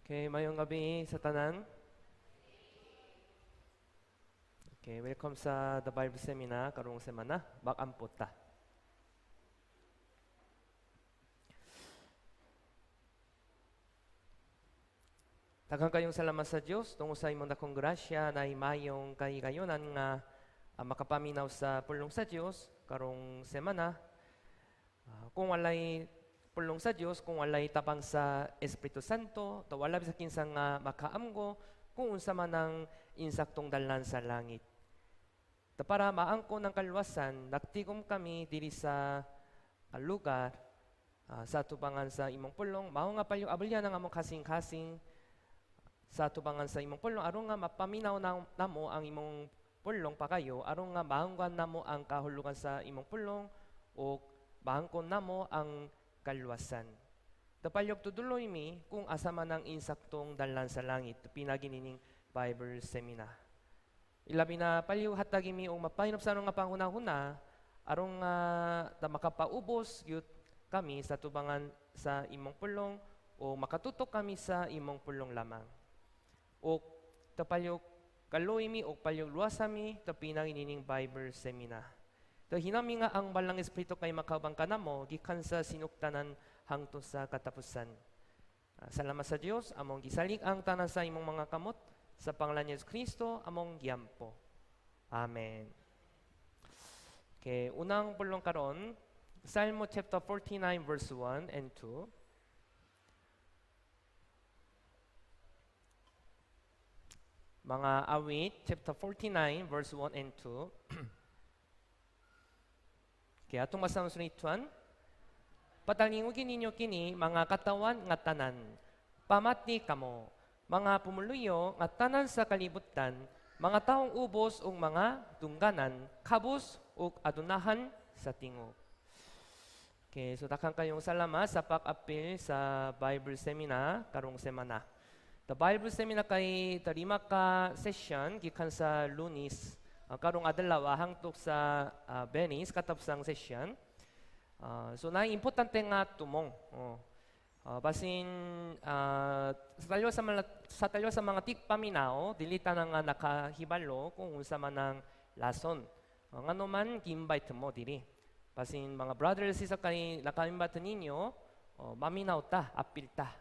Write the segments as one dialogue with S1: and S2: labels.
S1: Okay, maayong gabii sa tanan. Okay, welcome sa The Bible Seminar karong semana. Mag-ampo ta. Daghan kayong salamat sa Dios tungod sa imong dakong grasya na himayong kahigayonan nga makapaminaw sa pulong sa Dios karong semana. Kung walay pulong sa Dios, kung walay tabang sa Espiritu Santo, to wala bisa kinsa nga makaamgo kung unsa man ang insaktong dalan sa langit. Ta para maangkon ang kaluwasan, nagtigom kami diri sa lugar sa tubangan sa imong pulong. Mao nga palihog abalya ng among kasing-kasing sa tubangan sa imong pulong aron nga mapaminaw na, namo ang imong pulong pakayo, aron nga maangkon namo ang kahulugan sa imong pulong o maangkon namo ang kaluwasan. Ta palihog tuduloy mi kung asa man ang insaktong dalan sa langit pinaagi nining Bible Seminar. Ilabi na palihog hatagi mi og mapahinobsanon nga panghuna-huna aron nga ta makapaubos gyud kami sa tubangan sa imong pulong o makatutok kami sa imong pulong lamang. O ta palihog kaluoy mi o palihog luwasa mi ta pinaagi nining Bible Seminar. To hinami nga ang Balaang Espiritu kay makauban kanamo gikan sa sinugtanan hangtod sa katapusan. Salamat sa Dios, among gisalig ang tanan sa imong mga kamot sa pangalan ni Hesus Kristo among giampo. Amen. Okay, unang pulong karon, Salmo chapter 49 verse 1 and 2. Mga Awit chapter 49 verse 1 and 2. Kaya atong basahon sa ituan, "Patalingugin ninyo kini, mga katawan nga tanan. Pamati kamo, mga pumuluyo nga tanan sa kalibutan, mga taong ubos ug mga dungganan, kabus ug adunahan sa tingog." Okay, so daghan kayong salamat sa pag-apil sa Bible Seminar karong semana. The Bible Seminar kay tarima ka session gikan sa Lunes karong adlaw hangtod sa Biyernes katapusang session. So na importante nga tumong. Oh. Basin sa talyo sa mga tigpaminaw dili ta na nga nakahibalo kung unsa man ang lason. Ngano man gi-invite mo diri. Basin mga brothers sister kay naka-invite ninyo, maminaw ta, apil ta.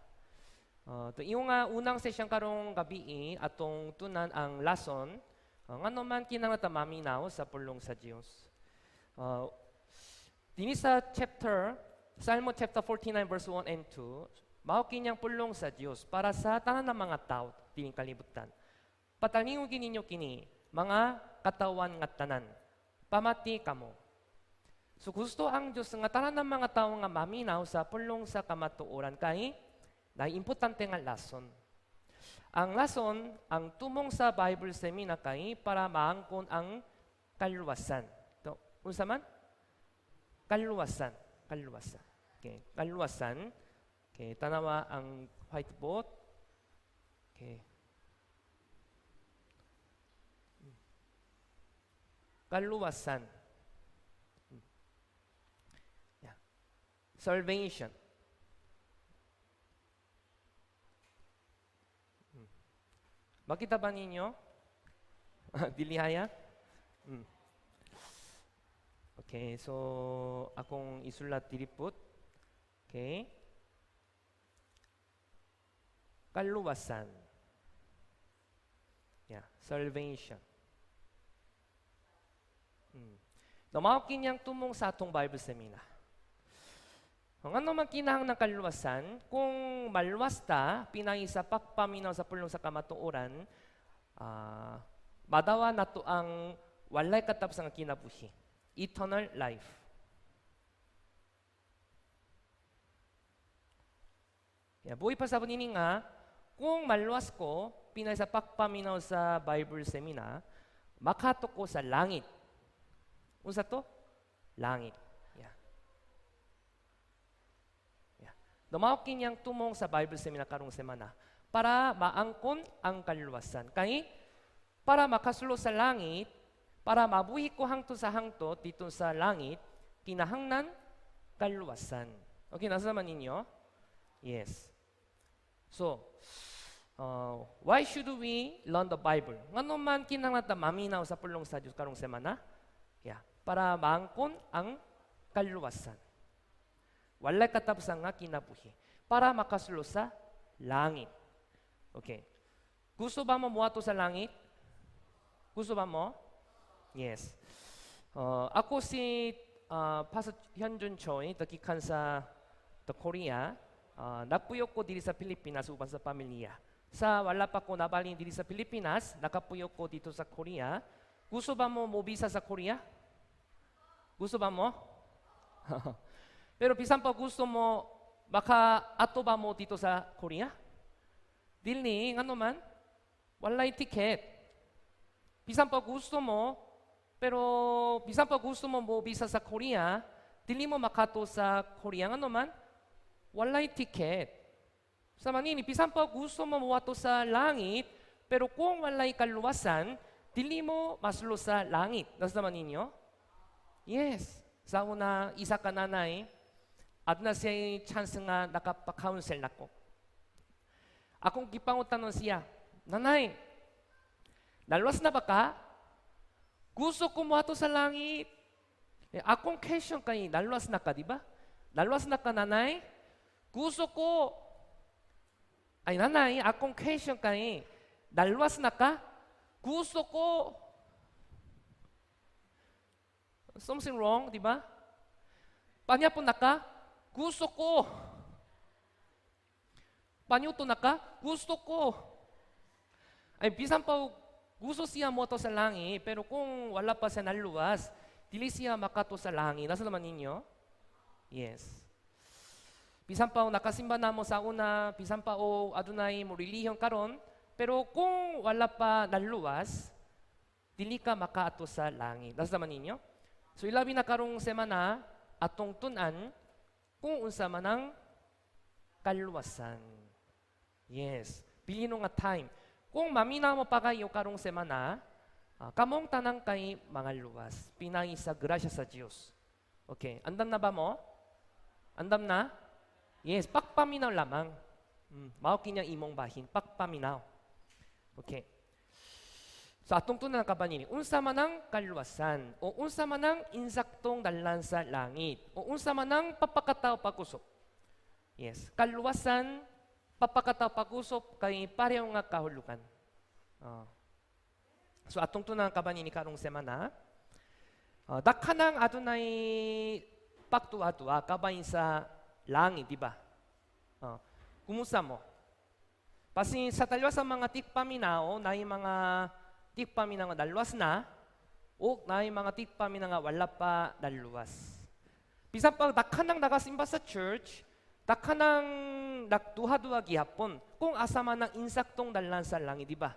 S1: To iyo nga unang session karong gabi atong tunan ang lason ngano man kinahanglan ta maminaw sa pulong sa Dios. Dinhi sa chapter Salmo chapter 49 verse 1 and 2, mao kinyang pulong sa Dios para sa tanan ng mga tao dining kalibutan. "Patalingugin ninyo kini, mga katawan nga tanan. Pamati kamo." So gusto ang Dios nga tanan ng mga tao nga maminaw sa pulong sa kamatuoran kay na importante nga lason. Ang lason, ang tumong sa Bible Seminar kay para maangkon ang kaluwasan. To, unsa man? Kaluwasan. Kaluwasan. Okay, kaluwasan. Okay, tanawa ang whiteboard. Okay. Kaluwasan. Yeah. Salvation. Makita ba ninyo? Dili haya? Okay, so akong isulat diri pud. Okay. Kaluwasan. Yeah, salvation. No, mao kinyang tumong sa atong Bible Seminar. Kung ano man kinahanglan ng kaluwasan, kung maluwas ta, pinaagi sa pagpaminaw sa pulong sa kamatuoran, madawa nato ang walay katapusang kinabuhi. Eternal life. Kaya buhi pa sa nini nga, kung maluwas ko, pinaagi sa pagpaminaw sa Bible Seminar, makaadto ko sa langit. Unsa to? Langit. Yeah. Yeah. No, mao kinyang tumong sa Bible Seminar karong semana para maangkon ang kaluwasan. Kay para makasulod sa langit, para mabuhi ko hangtod sa hangtod dito sa langit, kinahanglan kaluwasan. Okay, nasa naman ninyo? Yes. So, why should we learn the Bible? Ngano man kinahanglan ta maminaw sa pulong sa Dios karong semana? Yeah, para maangkon ang kaluwasan. Walay katapusan nga kinabuhi. Para makasulod sa langit. Okay. Gusto ba mo muadto sa langit? Gusto ba mo? Yes. Ako si Pastor Hyunjun Choi, gikan sa the Korea. Nagpuyo ko diri sa Pilipinas uban sa pamilya. Sa wala pa ko nabalhin diri sa Pilipinas, nakapuyo ko dito sa Korea. Gusto ba mo mobisa sa Korea? Gusto ba mo? Pero bisan pa gusto mo, maka-ato ba mo dito sa Korea? Dili, ngano man? Walay ticket. Bisan pa gusto mo, pero bisan pa gusto mo mobisa sa Korea, dili mo makato sa Korea, ngano man? Walay ticket. Sa manini, bisan pa gusto mo muadto sa langit, pero kung walay kaluwasan, dili mo masulod sa langit. Nasa naman ninyo? Yes. Sa una, isa ka nanay, aduna siya chance nga nakapa-counsel nako. Akong gipangutanon siya, "Nanay, naluwas na ba ka?" "Gusto ko moadto sa langit." Eh, akong question kay, naluwas na ka, di ba? "Naluwas na ka, nanay?" "Gusto ko." "Ay, nanay, akong question kay, naluwas na ka?" "Gusto ko." Something wrong, di ba? "Panyapon na ka?" "Gusto ko." "Panyuto na ka?" "Gusto ko." Ay, bisan pa gusto siya moadto sa langit, pero kung wala pa siya naluwas, dili siya makaadto sa langit. Nasa naman ninyo? Yes. Bisan pa nakasimba na mo sa una, bisan pa o adunay mo relihiyon karon, pero kung wala pa naluwas, dili ka makaato sa langit. Nasa naman ninyo? So ilabi na karong semana atong tun-an kung unsa man ang kaluwasan. Yes. Bilino nga time. Kung maminaw mo pa kayo karong semana, kamong tanang kay mga luwas. Pinagi sa grasya sa Dios. Okay. Andam na ba mo? Andam na? Yes, pagpaminaw lamang. Mao kini ang imong bahin, pagpaminaw. Okay. So atong tun-an kabanini, unsa man ang kaluwasan o unsa man ang insaktong dalan sa langit o unsa man ang papakatao pag-usop. Yes, kaluwasan, papakatao pag-usop kay pareho nga kahulugan. Oh. So atong tun-an kabanini karong semana, dakhanang adunay pagduha-duha kabahin sa langit, di ba? Kumusta mo? Basin sa talwa sa mga tigpaminaw, naay mga tigpaminaw nga naluwas na, o naay mga tigpaminaw nga wala pa naluwas. Bisan pa dakhanang nagasimba sa church, dakhanang nagduha-duha gihapon kung asa man ang insaktong dalan sa langit, di ba?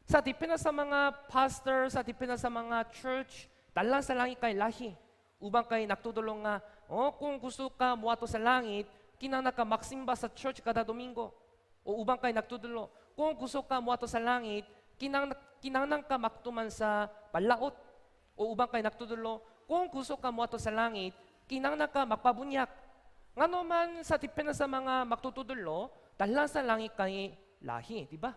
S1: Sa depende sa mga pastor, sa depende sa mga church, dalan sa langit kay lahi. Uban kay nagtudlo nga, oh, kung gusto ka muadto sa langit, kinahanglan ka magsimba sa church kada Domingo. O uban kay nagtudlo, kung gusto ka muadto sa langit, kinahanglan ka magtuman sa balaot. O uban kay nagtudlo, kung gusto ka muadto sa langit, kinahanglan ka magpabunyag. Ngano man sa depende sa mga magtutudlo, dalan sa langit kay lahi, di ba?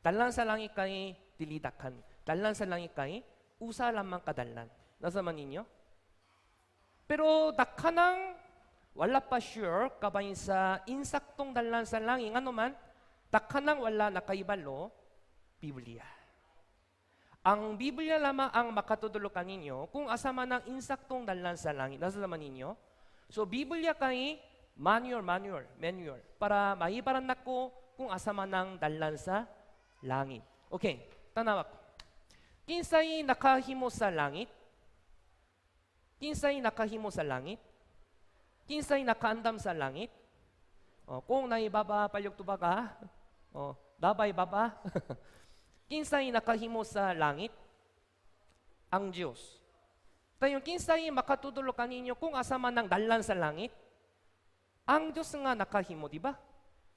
S1: Dalan sa langit kay dili daghan. Dalan sa langit kay usa lamang ka dalan. Nasa man ninyo? Pero dakhanang wala pa sure kabahin sa insaktong dalan sa langit. Ngano man, dakhanang wala nakaibalo Biblia. Ang Biblia lamang ang makatudlo kaninyo kung asa man ang insaktong dalan sa langit. Nasa naman ninyo? So Biblia kay manual, manual, manual para maibaran nako kung asa man ang dalan sa langit. Okay, tanawa ko. Kinsay nakahimo sa langit? Kinsay nakahimo sa langit? Kinsay nakaandam sa langit? Oh, kung naibaba palyog tubaga, oh, nabay baba. Kinsay nakahimo sa langit? Ang Diyos. Dayon kinsay makatudlo kaninyo kung asa man ang dalan sa langit? Ang Diyos nga nakahimo, di ba?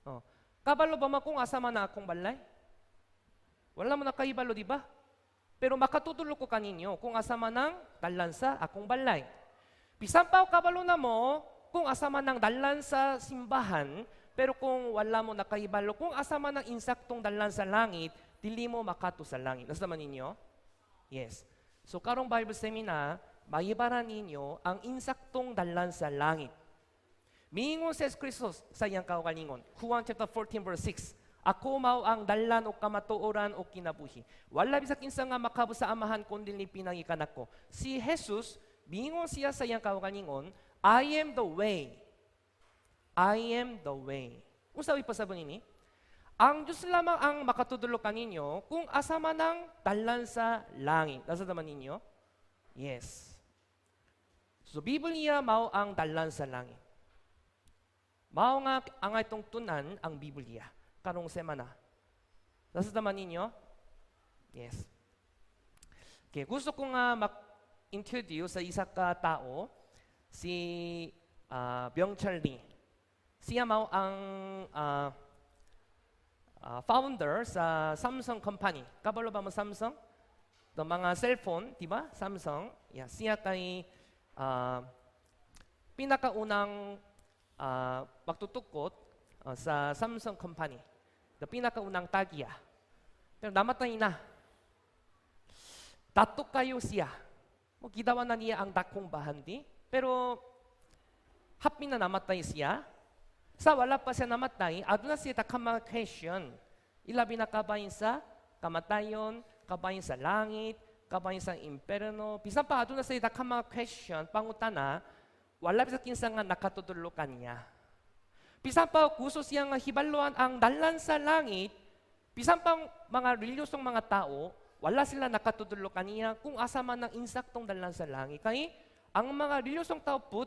S1: Oh. Kabalo ba mo kung asa man ang akong balay? Wala mo nakahibalo, di ba? Pero makatudlo ko kaninyo kung asa man ang dalan sa akong balay. Bisan pa kabalo na mo kung asa man ang dalan sa simbahan, Pero kung wala mo nakahibalo, kung asa man ang insaktong dalan sa langit, dili mo makaadto sa langit. Nasabtan ninyo? Yes. So karong Bible seminar, mahibaran ninyo ang insaktong dalan sa langit. Miingon si Kristo sa iyang kaugalingon. Juan chapter 14 verse 6. "Ako mao ang dalan ug kamatuoran ug kinabuhi. Wala bisag kinsa nga makaabot sa Amahan kun dili pinagi kanako." Si Jesus, miingon siya sa iyang kaugalingon, "I am the way. I am the way." Unsa pasabot nini? Ang Diyos lamang ang makatudlo kaninyo kung asa man ang dalan sa langit. Nasabtan ninyo? Yes. So Biblia mao ang dalan sa langit. Mao nga ang itong tunan ang Biblia karong semana. Nasabtan ninyo? Yes. Okay, gusto ko nga mag-introduce sa isa ka tao, si Byung-Chul Lee. Siya mao ang founder sa Samsung Company. Kabalo ba mo Samsung? The mga cellphone, di ba? Samsung. Yeah, siya kay pinakaunang magtutukot sa Samsung Company. The pinakaunang tag-iya. Pero namatay na. Dato kayo siya. Mo gidawa na niya ang dakong bahandi. Pero hapit na namatay siya. Sa wala pa siya namatay, aduna siya daghang mga question. Ilabi na kabahin sa kamatayon, kabahin sa langit, kabahin sa imperno. Bisan pa aduna siya daghang mga question, pangutana, wala bisag kinsa nga nakatudlo kaniya. Bisan pa gusto siya nga hibaluan ang dalan sa langit, bisan pa mga relihiyosong mga tao, wala sila nakatudlo kaniya kung asa man ang insaktong dalan sa langit. Kay ang mga relihiyosong tao pud,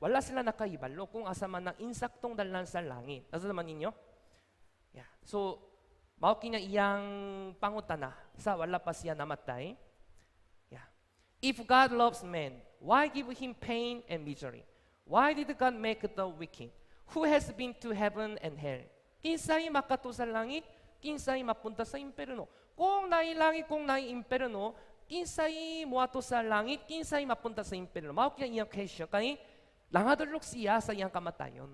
S1: wala sila nakahibalo kung asa man ang insaktong dalan sa langit. Nasabtan ninyo? Yeah. So, mao kina iyang pangutana sa wala pa siya namatay. Yeah. If God loves man, why give him pain and misery? Why did God make the wicked? Who has been to heaven and hell? Kinsay makaadto sa langit, kinsay mapunta sa imperno? Kung naay langit, kung naay imperno, kinsay muadto sa langit, kinsay mapunta sa imperno? Mao kina iyang question kay nangadlok siya sa iyang kamatayon.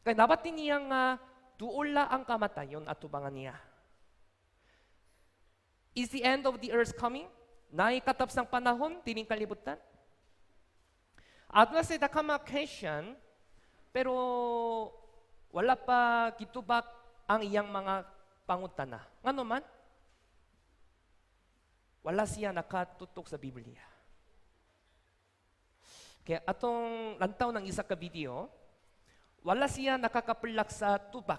S1: Kay nabati niya nga duol la ang kamatayon atubangan niya. Is the end of the earth coming? Naay katapsang panahon dining kalibutan? Aduna siya daghang mga question, pero wala pa gitubag ang iyang mga pangutana. Ngano man? Wala siya nakatutok sa Biblia. Kaya atong lantaw ng isa ka video, wala siya nakakapulak sa tubag.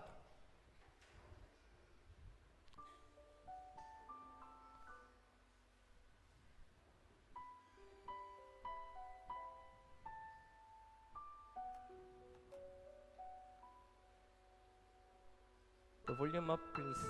S1: The volume up, please.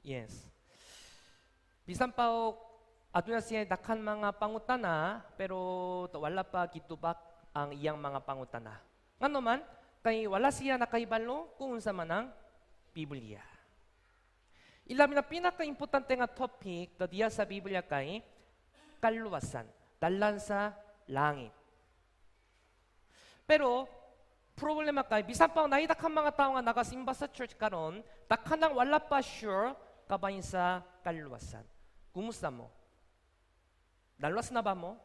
S1: Yes. Bisan pa og aduna siya daghan mga pangutana, pero wala pa gitubag ang iyang mga pangutana. Ngano man, kay wala siya nakahibalo kung unsa man ang Biblia. Ilabi na pinaka-importante nga topic diya sa Biblia kay kaluwasan, dalan sa langit. Pero problema kay bisan pa naay daghang mga tao nga nagasimba sa church karon, daghan wala pa sure kabahin sa kaluwasan. Kumusta mo? Naluwas na ba mo?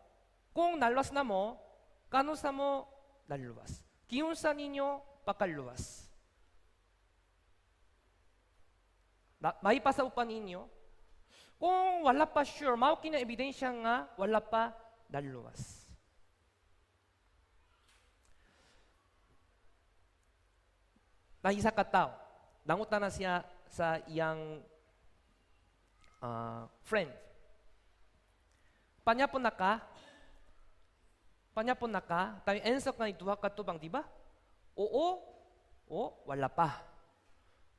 S1: Kung naluwas na mo, kanusa mo naluwas? Giunsa ninyo pagkaluwas? Na, maipasa pa ninyo? Kung wala pa sure, mao kina ebidensya nga wala pa naluwas. Na isa ka tao, nangutana siya sa iyang friend. Panyapon na ka? Panyapon na ka? Tayo answer ka ni duha ka tubang, di ba? Oo, o wala pa.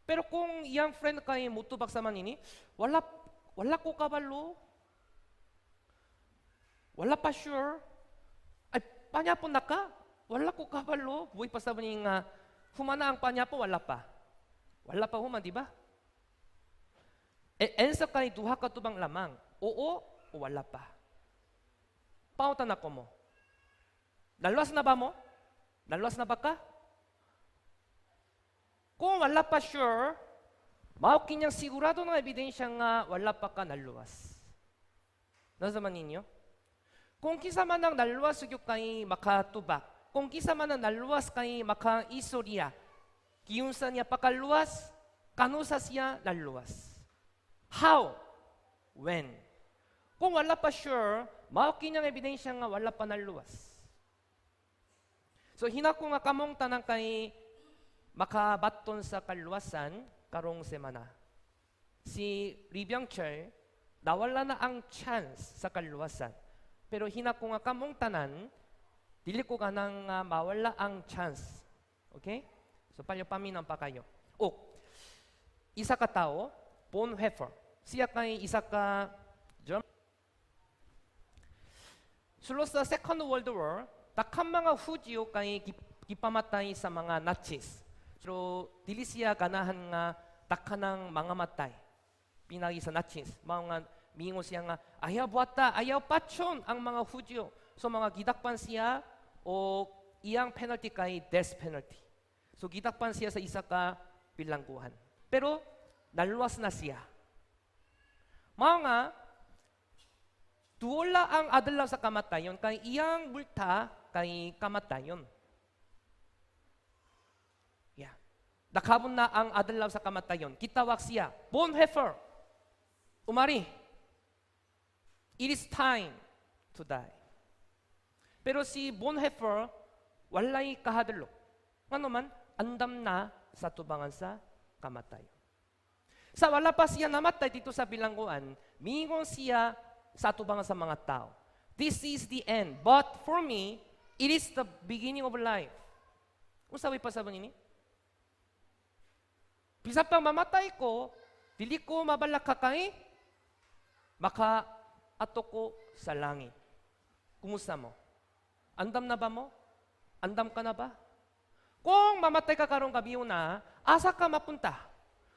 S1: Pero kung iyang friend kay mutubag sa manini, wala, wala ko kabalo. Wala pa sure. Ay, panyapon na ka? Wala ko kabalo. Buhi pa sa nga, humana ang panyapo, wala pa. Wala pa human, di ba? E, answer kay duha ka tubang lamang. Oo o wala pa. Pautan ako mo. Naluwas na ba mo? Naluwas na ba ka? Kung wala pa sure, mao kinyang sigurado ng ebidensya nga wala pa ka naluwas. Nasa man ninyo? Kung kinsa man ang naluwas gyud kay makatubak, kung kinsa man ang naluwas kay makaistorya, giunsa niya pakaluwas, kanusa siya naluwas. How? When? Kung wala pa sure, mao kinyang ebidensya nga wala pa naluwas. So hinako nga kamong tanan kay makabaton sa kaluwasan karong semana. Si Lee Byung-chul, nawala na ang chance sa kaluwasan. Pero hinako nga kamong tanan, dili ko ganang mawala ang chance. Okay? So palyo paminaw pa kayo. O, isa ka tao, Bonhoeffer. Siya kay isa ka German. Sulod sa Second World War, daghang mga Hudyo kay gipamatay sa mga Nazis. So dili siya ganahan nga daghanang mga matay pinagi sa Nazis. Mga miingon siya nga ayaw buhata, ayaw patyon ang mga Hudyo. So mga gidakpan siya o iyang penalty kay death penalty. So gidakpan siya sa isa ka bilangguhan. Pero naluwas na siya. Mao nga duola ang adlaw sa kamatayon kay iyang multa kay kamatayon. Yeah. Nakabon na ang adlaw sa kamatayon. Gitawag siya, "Bonhoeffer, umari. It is time to die." Pero si Bonhoeffer, walay kahadlok. Ngano man, andam na sa tubangan sa kamatayon. Sa wala pa siya namatay dito sa bilangguan, mingon siya sa tubangan sa mga tao, "This is the end. But for me, it is the beginning of life." Unsa pa sa nini? Bisan pang mamatay ko, dili ko mabalaka kay maka ato ko sa langit. Kumusta mo? Andam na ba mo? Andam ka na ba? Kung mamatay ka karong gabi na, asa ka mapunta?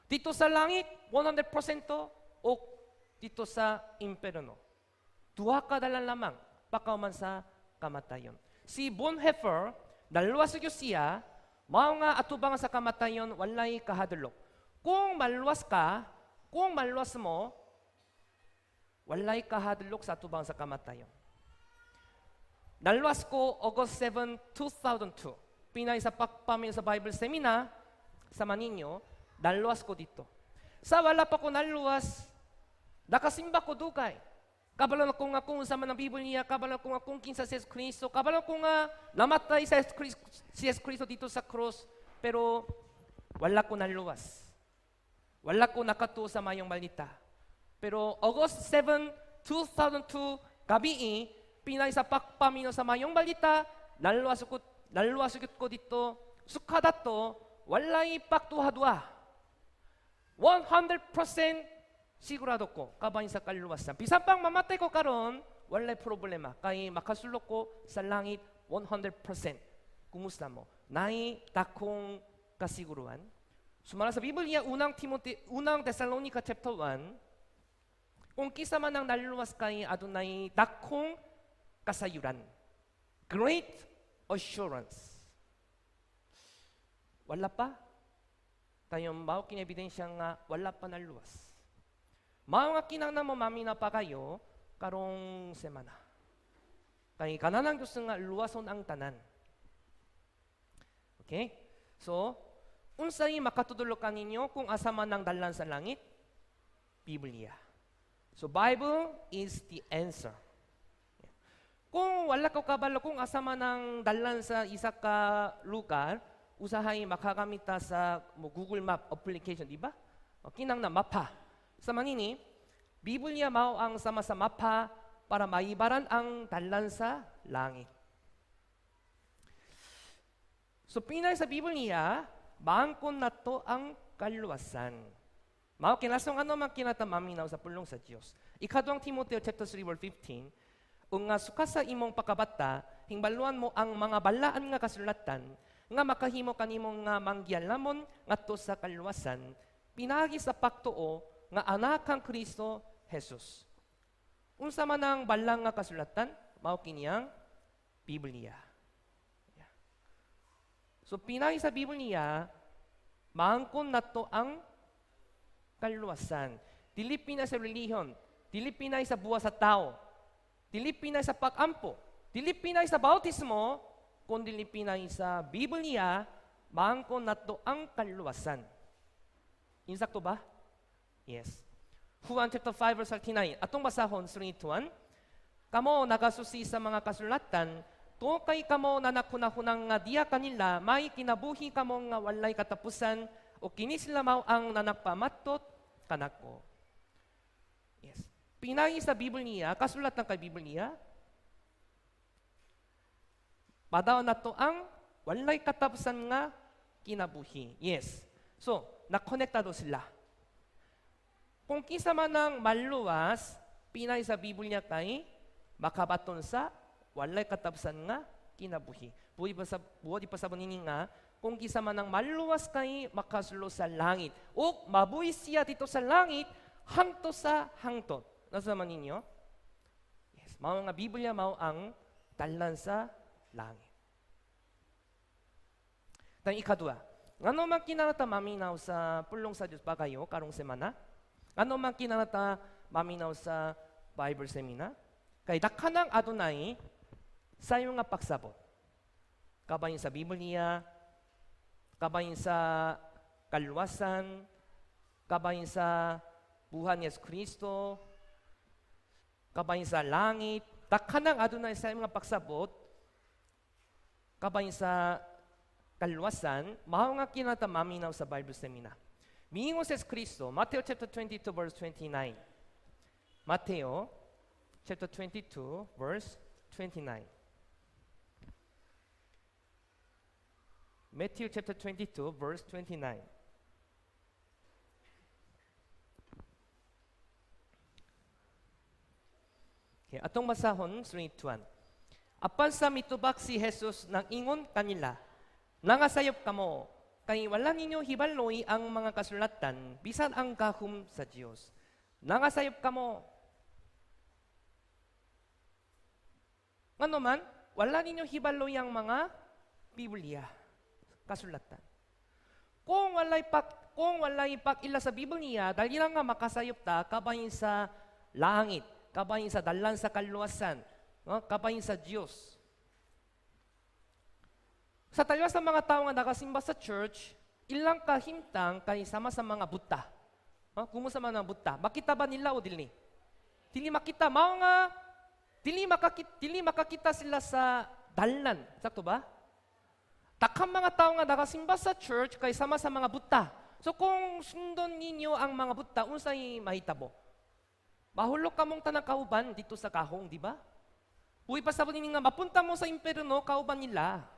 S1: Dito sa langit, 100% o dito sa imperno? Duha ka dalan lamang, pagkauman sa kamatayon. Si Bonhoeffer, naluwas siya, mao nga atubang sa kamatayon, walay kahadlok. Kung maluwas ka, kung maluwas mo, walay kahadlok sa atubang sa kamatayon. Naluwas ko August 7, 2002. Pinay sa pagpamin sa Bible Seminar sa Maninyo, naluwas ko dito. Sa wala pa ko naluwas, nakasimba ko dugay. Kabalo na ko nga kung unsa man ang Biblia niya, kabalo ko nga kung kinsa si Jesus Kristo, kabalo ko nga namatay sa Kristo, si Jesus Kristo dito sa cross, pero wala ko naluwas. Wala ko nakatuo sa mayong balita. Pero August 7, 2002, gabi, pinay sa pagpamino sa mayong balita, naluwas ko dito, sukada to, walay pagduha-duha. 100% sigurado ko kabahin sa kaluwasan. Bisan pang mamatay ko karon, walay problema. Kay makasulok ko sa langit 100%. Kumusta mo? Naay dakong kasiguruhan. Sumala sa Biblia, unang Timothy, unang Thessalonica chapter 1, kung kinsa man ang naluwas kay adunay dakong kasayuran. Great assurance. Wala pa? Dayon mao kini ebidensya nga wala pa naluwas. Mao nga kinahanglan mo maminaw pa kayo karong semana. Kay ganahan ang Diyos nga luwason ang tanan. Okay? So, unsay makatudlo kaninyo kung asa man ang dalan sa langit? Biblia. So, Bible is the answer. Kung wala ka kabalo kung asa man ang dalan sa isa ka lugar, usahay makagamit ta sa mo Google Map application, di ba? O, kinahanglan mapa. Sa manini, Biblia mao ang sama sa mapa para maibaran ang dalan sa langit. So pinay sa Biblia, maangkon nato ang kaluwasan. Mao kinasong ano man kinata maminaw sa pulong sa Dios. Ikaduhang Timoteo chapter 3 verse 15, ug nga sukat sa imong pagkabata, hingbaluan mo ang mga balaan nga kasulatan nga makahimo kanimo nga manggialamon ngadto sa kaluwasan pinaagi sa pagtuo nga anak kang Kristo Jesus. Unsa man ang balaan nga kasulatan, mao kini ang Biblia. Yeah. So pinaagi sa Biblia, maangkon nato ang kaluwasan. Dili pinay sa relihiyon, dili pinay sa buhat sa tao, dili pinay sa pag-ampo, dili pinay sa bautismo, kundi pinay sa Biblia, maangkon nato ang kaluwasan. Insakto ba? Yes. Juan chapter 5 verse 39. Atong basahon 3 to 1. Kamo nagasusi sa mga kasulatan, tungod kay kamo na naghunahunang nga diha kanila may kinabuhi kamo nga walay katapusan o kini sila mao ang nanagpamatud kanako. Yes. Pinaagi sa Biblia, kasulatan kay Biblia, madaot nato ang walay katapusan nga kinabuhi. Yes. So, nakonektado sila. Kung kinsa man ang maluwas, pinay sa Biblia kay makabaton sa walay katapusan nga kinabuhi. Buot ipasabot nini nga kung kinsa man ang maluwas kay makasulod sa langit o mabuhi siya didto sa langit hangtod sa hangtod. Nasa man ninyo? Yes, mao nga Biblia mao ang dalan sa langit. Dayon ikaduha, ngano man kinahanglan ta maminaw sa pulong sa Dios ba kayo karong semana? Ngano man kinahanglan ta maminaw sa Bible seminar? Kay dakhanang adunay sayo nga pagsabot. Kabahin sa Biblia, kabahin sa kaluwasan, kabahin sa buhat ni Yesu Kristo, kabahin sa langit, dakhanang adunay sa mga pagsabot, kabahin sa kaluwasan, mao nga kinahanglan ta maminaw sa Bible seminar. Miingon si Kristo, Matthew chapter 22 verse 29. Matthew chapter 22 verse 29. Matthew chapter 22 verse 29. Okay, atong basahon 3 to 1. Apan sa mitubag si Jesus nag-ingon kanila, "Nangasayop kamo, kay wala ninyo hibaloy ang mga kasulatan, bisan ang gahom sa Dios." Nangasayop kamo. Ngano man, wala ninyo hibaloy ang mga Biblia, kasulatan. Kung walay pag-ila sa Biblia, dali lang nga makasayop ta kabahin sa langit, kabahin sa dalan sa kaluwasan, no? Kabahin sa Dios. Sa talwa sa mga tao nga nakasimba sa church, ilang kahimtang kay sama sa mga buta. No? Kumusta man ang buta? Makita ba nila o dili? Dili makita. Mao nga, dili makakita sila sa dalan. Sakto ba? Daghang mga tao nga nakasimba sa church kay sama sa mga buta. So kung sundon ninyo ang mga buta, unsay mahitabo? Mahulog kamong tanang kauban didto sa kahong, di ba? Buhi pa sa ninyo nga mapunta mo sa impierno, kauban nila.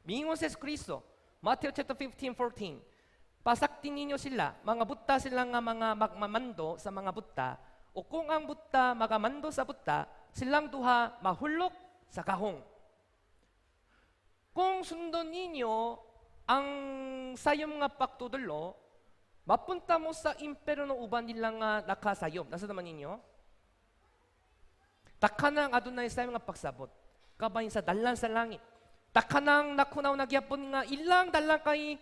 S1: Miingon si Kristo, Matthew chapter 15, 14. Pasakti ninyo sila, mga buta sila nga mga magmamando sa mga buta, o kung ang buta magamando sa buta, silang duha mahulog sa kahong. Kung sundon ninyo ang sayom nga pagtudlo, mapunta mo sa imperno uban nila nga nakasayom. Nasa naman ninyo? Dakhanang adunay sayom nga pagsabot kabahin sa dalan sa langit. Dakhanang nakunaw na gyapon nga ilang dalan kay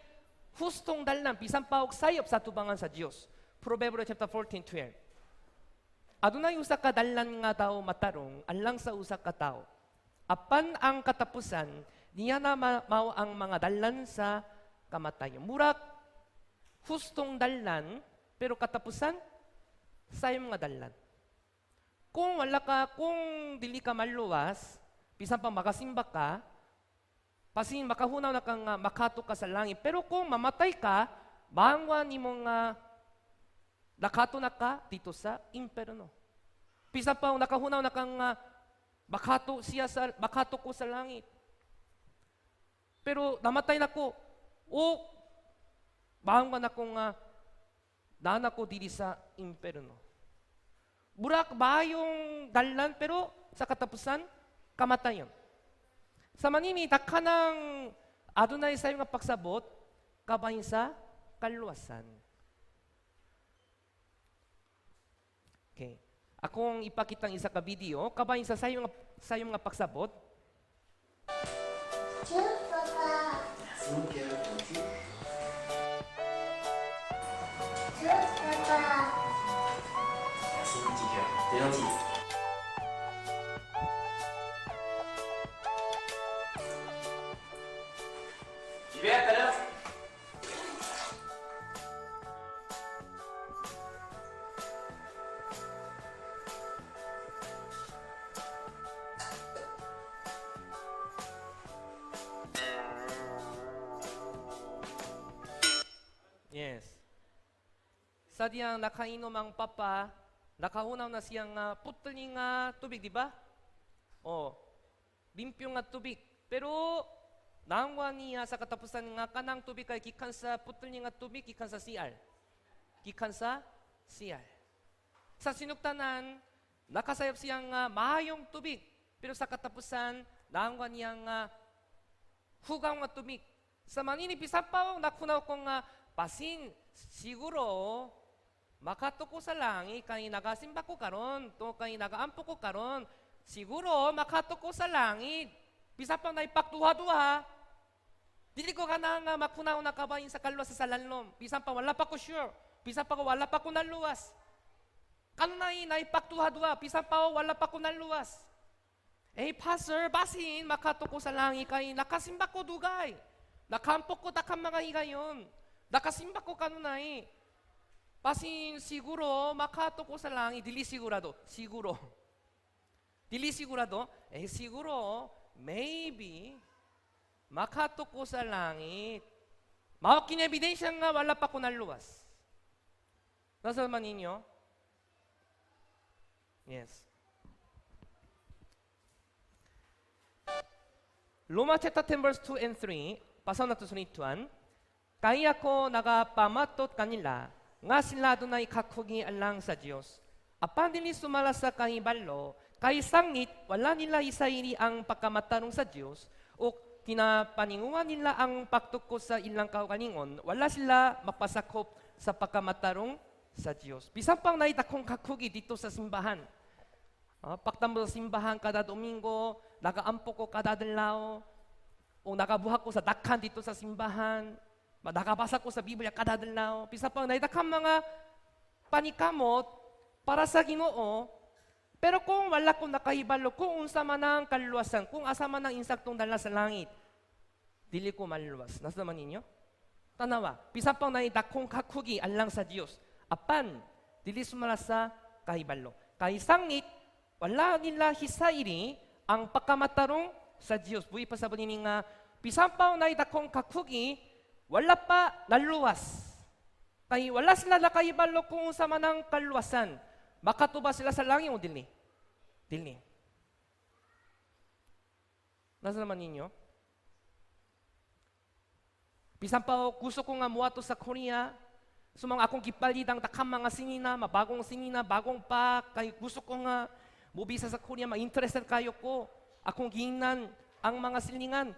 S1: hustong dalan bisan pa og sayop sa tubangan sa Dios. Proverbio chapter 14:12. Adunay usa ka dalan nga daw matarong alang sa usa ka tawo. Apan ang katapusan niya na mao ang mga dalan sa kamatayon. Murag hustong dalan, pero katapusan sayop nga dalan. Kung wala ka, kung dili ka maluwas, bisan pa makasimba ka, basin makahunaw na ka nga makato ka sa langit. Pero kung mamatay ka, maangwa nimo nga nakato na ka dito sa imperno. Bisan pa nakahunaw na kang nga makato ko sa langit. Pero namatay na ko o maangwa na ko nga naa ko diri sa imperno. Murag maayong dalan, pero sa katapusan kamatayon. Sa manini dakhanang adunay sayop nga pagsabot kabahin sa kaluwasan. Okay. Akong ipakitang isa ka video kabahin sa sayop nga pagsabot.
S2: Papa.
S3: Merci mon cœur. Merci.
S2: Papa.
S3: Merci mon petit cœur. T'es gentil. J'y vais, à tout à l'heure.
S1: Yes. Sa diyang nakainom ang papa, nakahunaw na siya nga putli nga tubig, di ba? Oh, limpyo nga tubig. Pero naangwa niya sa katapusan nga kanang tubig kay gikan sa putli nga tubig, gikan sa CR. Gikan sa CR. Sa sinugtanan, nakasayop siya nga maayong tubig. Pero sa katapusan, naangwa niya nga hugaw nga tubig. Sa manini bisan pa nakunaw ko nga basin siguro makato ko sa langit kay nagasimba ko karon to kay nagaampo ko karon, siguro makato ko sa langit, bisan pa naipakduha-duha, dili ko kana nga makunaw na kabahin sa kaluwas sa salalom, bisan pa wala pa ko sure, bisan pa ko wala pa ko naluwas, kanunay naipakduha-duha, bisan pa wala pa ko naluwas. Eh, pastor, basin makato ko sa langit kay nakasimba ko dugay, nakampo ko dakang mga higayon, nakasimba ko kanunay, basin siguro makato ko sa langit. Dili sigurado, siguro dili sigurado, eh siguro maybe makato ko sa langit. Mao kini ebidensya nga wala pa ko naluwas. Nasa man ninyo? Yes. Roma chapter 10 verse 2 and 3, basa nato sa ituan. Kaya ko nagapamatot kanila nga sila adunay kakugi alang sa Dios. Apan dili sumala sa kahibalo, kay sangit wala nila isairi ang pagkamatarong sa Dios o kinapaninguan nila ang pagtukos sa ilang kaugalingon, wala sila mapasakop sa pagkamatarong sa Dios. Bisan pang naidakong kakugi dito sa simbahan. Pagtambo sa simbahan kada Domingo, nagaampo ko kada adlaw, o nagabuhat ko sa dakhan dito sa simbahan, nakabasa ko sa Biblia kada adlaw. Bisan pang naidakang mga panikamot para sa Ginoo, pero kung wala ko nakahibalo, kung unsa man ang kaluwasan, kung asa man ang insaktong dala sa langit, dili ko maluwas. Nasa naman ninyo? Tanawa, bisan pang naidakong kakugi alang sa Dios, apan dili sumala sa kahibalo. Kay sangit, wala nila hisairi ang pagkamatarong sa Dios. Buhi pa sa nini nga, bisan pa naidakong kakugi, wala pa naluwas. Kay wala sila nakahibalo kung unsa man ang kaluwasan. Makatuba sila sa langit o dili? Dili. Nasa naman ninyo? Bisan pa gusto ko nga muadto sa Korea, sumang akong gipalidang dakang mga sinina, mabagong sinina, bagong pa, kay gusto ko nga mobisa sa Korea, ma-interested kayo ko. Akong giingnan ang mga silingan.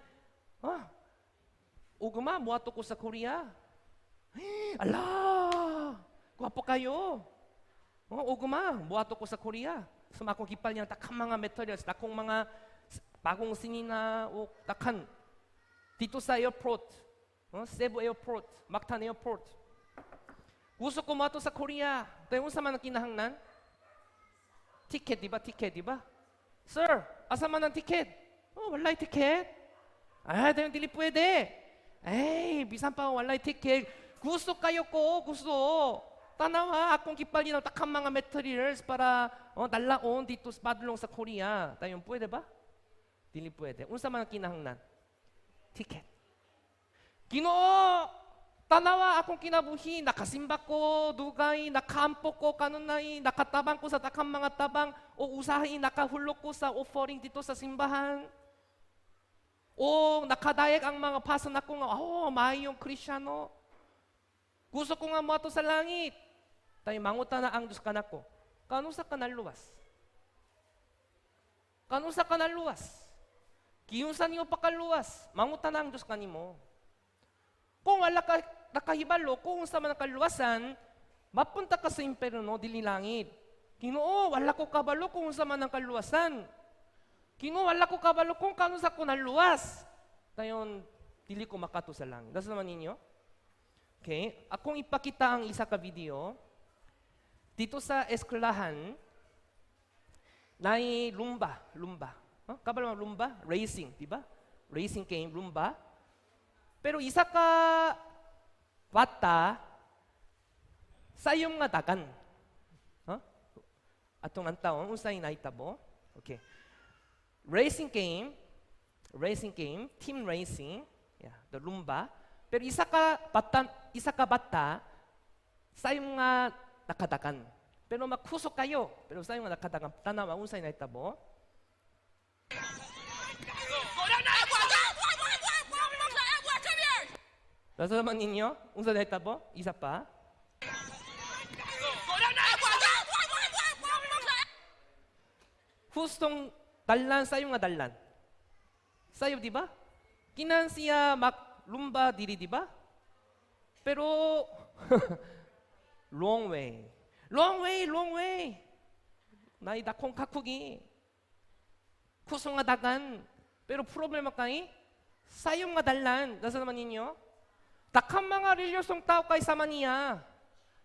S1: Ugma, muadto ko sa Korea. Ala, gwapo kaayo. Oh, ugma, muadto ko sa Korea. So akong gipalit ang daghang mga materials, dakong mga bagong sinina o daghan dito sa airport, oh, Cebu Airport, Mactan Airport. Gusto ko moadto sa Korea. Dayon unsa man ang kinahanglan? Ticket, di ba? Ticket, di ba? Sir, asa man ang ticket? Oh, walay ticket. Ay, dayon dili pwede. Ay, bisan pa walay ticket. Gusto kaayo ko, gusto. Tanawa, akong gipalit ang daghang mga materials para, oh, dalaon dito sa padulong sa Korea. Dayon pwede ba? Dili pwede. Unsa man ang kinahanglan? Ticket. Ginoo, tanawa akong kinabuhi, nakasimba ko, dugay, nakaampo ko kanunay, nakatabang ko sa daghang mga tabang, o usahay nakahulog ko sa offering dito sa simbahan. O nakadayag ang mga pastor nako nga, oh, maayong Kristyano. Gusto ko nga moadto sa langit. Dayon mangutana ang Diyos kanako. Kanusa ka naluwas? Kanusa ka naluwas? Giunsa nimo pakaluwas? Mangutana ang Diyos kanimo. Kung wala ka nakahibalo, kung unsa man ang kaluwasan, mapunta ka sa impyerno, dili langit. Ginoo, wala ko kabalo kung unsa man ang kaluwasan. Ginoo, wala ko kabalo kung kanusa ko naluwas. Dayon, dili ko makaadto sa langit. Nasa naman ninyo? Okay, akong ipakita ang isa ka video. Dito sa eskwelahan, naay lumba, lumba. Huh? Kabalo mo lumba? Racing, di ba? Racing game, lumba. Pero isa ka bata sayop nga dagan. Huh? Atong antawon unsay nahitabo? Okay. Racing game, team racing, yeah, the lumba. Pero isa ka bata sayop nga nakadagan. Pero makusog kaayo. Pero sayop nga nakadagan. Tanawa unsay nahitabo?
S4: 哎，我这我我我我我哎，我这边。
S1: Nasa naman ninyo? Unsa nahitabo? Isa pa?
S4: 哎，我这我我我我我。
S1: Hustong dalan, sayop nga dalan. Sayop, di ba? Kinahanglan siya maglumba diri, di ba? Pero long way. Long way, long way. Naay dakong kakugi. Kusog nga dagan. Pero problema kay sayop nga dalan. Nasa naman ninyo? Daghang mga reliyosong tao kay sama niya.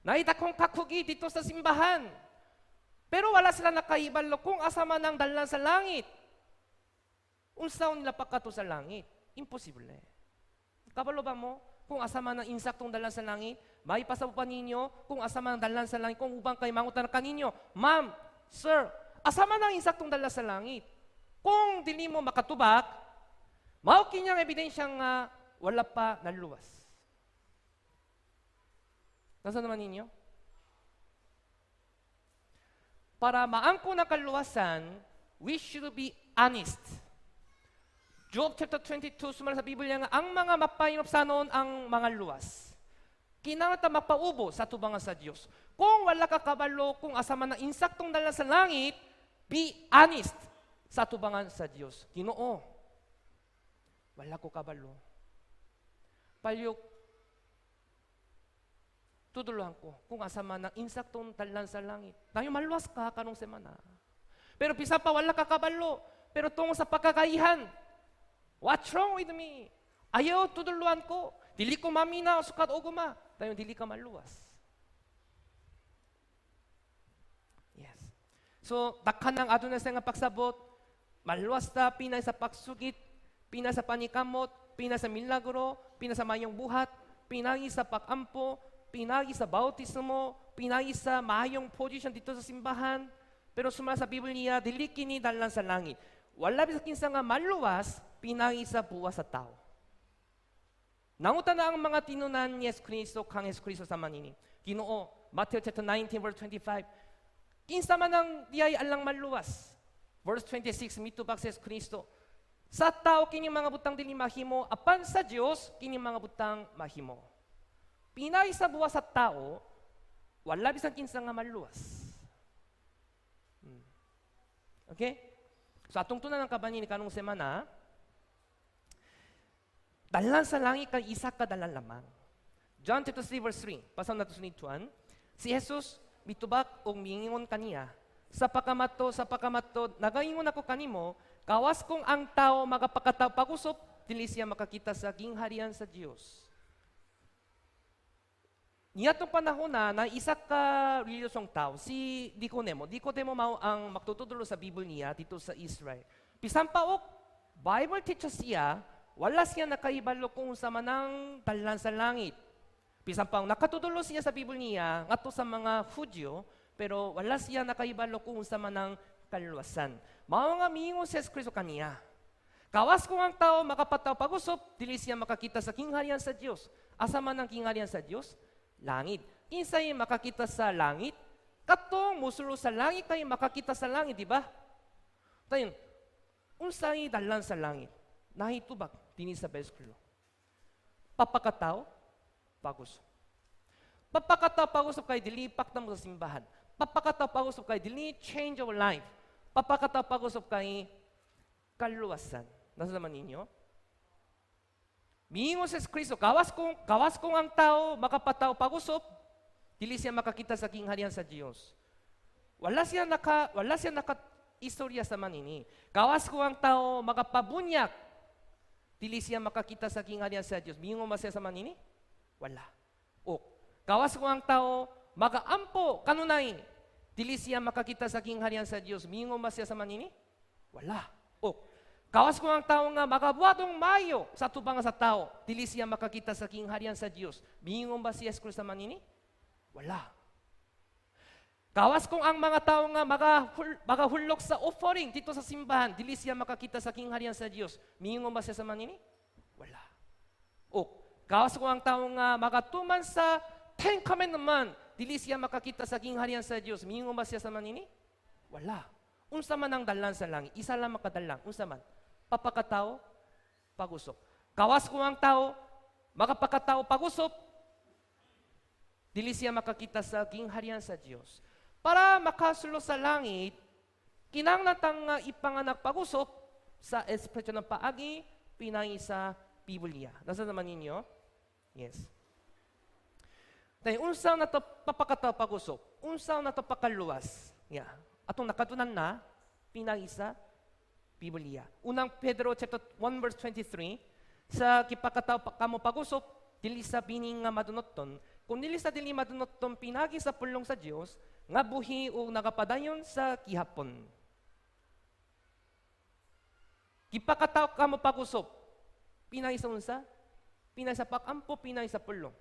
S1: Naay dakong kakugi dito sa simbahan. Pero wala sila nakahibalo kung asa man ang dalan sa langit. Unsaon nila pagkaadto sa langit? Imposible. Kabalo ba mo kung asa man ang insaktong dalan sa langit? May pasabot pa ninyo kung asa man ang dalan sa langit? Kung ubang kay mangutana kaninyo, "Ma'am, sir, asa man ang insaktong dalan sa langit?" Kung dili mo makatubak, mao kinyang ebidensya nga wala pa naluwas. Nasa naman ninyo? Para maangko ng kaluwasan, we should be honest. Job chapter 22, sumala sa Biblia nga, ang mga mapahinobsanon ang mga luwas. Kinahanglan ta mapaubo sa atubangan sa Dios. Kung wala ka kabalo, kung asa man ang insaktong dalan sa langit, be honest sa atubangan sa Dios. "Ginoo, wala ko kabalo. Palihog, tudloan ko kung asa man ang insaktong dalan sa langit." Dayon maluwas ka karong semana. Pero bisan pa wala ka kabalo, pero tungod sa pagkakaihan, "What's wrong with me? Ayaw tudloan ko. Dili ko maminaw sukad ugma." Dayon dili ka maluwas. Yes. So, daghan ang aduna sa nga pagsabot, maluwas ta pinay sa pagsugit, pinay sa panikamot, pinay sa milagro, pinay sa mayong buhat, pinay sa pagampo, pinay sa bautismo, pinay sa mayong position dito sa simbahan. Pero sumala sa Biblia, dili kini dalan sa langit. Wala bisan kinsa nga maluwas pinay sa buhat sa tao. Nangutana ang mga tinunan ni Yesu Kristo kang Yesu Kristo sama nini. "Ginoo," Matthew chapter 19 verse 25. "Kinsa man ang diay alang maluwas?" Verse 26, mitubag si Yesu Kristo, "Sa tao kini mga butang dili mahimo, apan sa Dios kini mga butang mahimo." Pinay sa buhat sa tao, wala bisan kinsa nga maluwas. Okay? So atong tunan ang kabanin karong semana, Dalan sa langit kay isa ka dalan lamang. John chapter 3 verse 3. Basahon nato sa Juan. Si Jesus mitubag og miingon kaniya, Sa pakamato, nagaingon ako kanimo, gawas kung ang tao magapakatao pag-usop, dili siya makakita sa gingharian sa Dios. Niadtong panahon na isa ka relihiyosong tao, si Nicodemo. Nicodemo mao ang magtutudlo sa Biblia dito sa Israel. Bisan pa og Bible teacher siya, wala siya nakaibalo kung unsa man ang dalan sa langit. Bisan pa og nakatudlo siya sa Biblia ngadto sa mga Hudyo, pero wala siya nakaibalo kung unsa man ang kaluwasan. Mao nga miingon si Kristo kaniya, "Gawas kung ang tao makapataw pag-usop, dili siya makakita sa gingharian sa Dios." Asa man ang gingharian sa Dios? Langit. Kinsay makakita sa langit? Katong musulod sa langit kay makakita sa langit, di ba? Dayon, unsay dalan sa langit? Naay tubag dinhi sa bersikulo. Papakatao, pag-usop. Papakatao pag-usop kay dili pagdamo sa simbahan. Papakatao pag-usop kay dili change of life. Papakatao pag-usop kay kaluwasan. Nasabtan ninyo? Miingon si Kristo, gawas kung ang tao makapatao pag-usop, dili siya makakita sa gingharian sa Dios. Wala siya naka istorya sa manini. Gawas kung ang tao makapabunyag, dili siya makakita sa gingharian sa Dios. Miingon ba siya sa manini? Wala. O, gawas kung ang tao makaampo kanunay, dili siya makakita sa gingharian sa Dios. Miingon ba siya sa manini? Wala. O, gawas kung ang tao nga makabuhat og maayo sa atubang sa tao, dili siya makakita sa gingharian sa Dios. Miingon ba si Jesus sa manini? Wala. Gawas kung ang mga tao nga makahulog sa offering dito sa simbahan, dili siya makakita sa gingharian sa Dios. Miingon ba siya sa manini? Wala. O, gawas kung ang tao nga makatuman sa Ten Commandment, dili siya makakita sa gingharian sa Dios. Miingon ba siya sa manini? Wala. Unsa man ang dalan sa langit? Isa lang ka dalan. Unsa man? Papakatao, pag-usop. Gawas kung ang tao makapakatao pag-usop, dili siya makakita sa gingharian sa Dios. Para makasulod sa langit, kinahanglan tang ipanganak pag-usop sa espiritu ng paagi, pinaagi sa Biblia. Nasabtan ninyo? Yes. Dahil unsa na to papakatao pag-usop? Unsa na to pakaluwas? Yeah. Atong nakatunan na, pinaagi sa Biblia. Unang Pedro chapter 1 verse 23, sa gipakatao pa kamo pag-usop, dili sa bini nga madunoton, kun dili sa dili madunoton pinaagi sa pulong sa Dios nga buhi ug nagapadayon sa gihapon. Gipakatao kamo pag-usop, pinaagi sa unsa? Pinaagi sa pag-ampo, pinaagi sa pulong.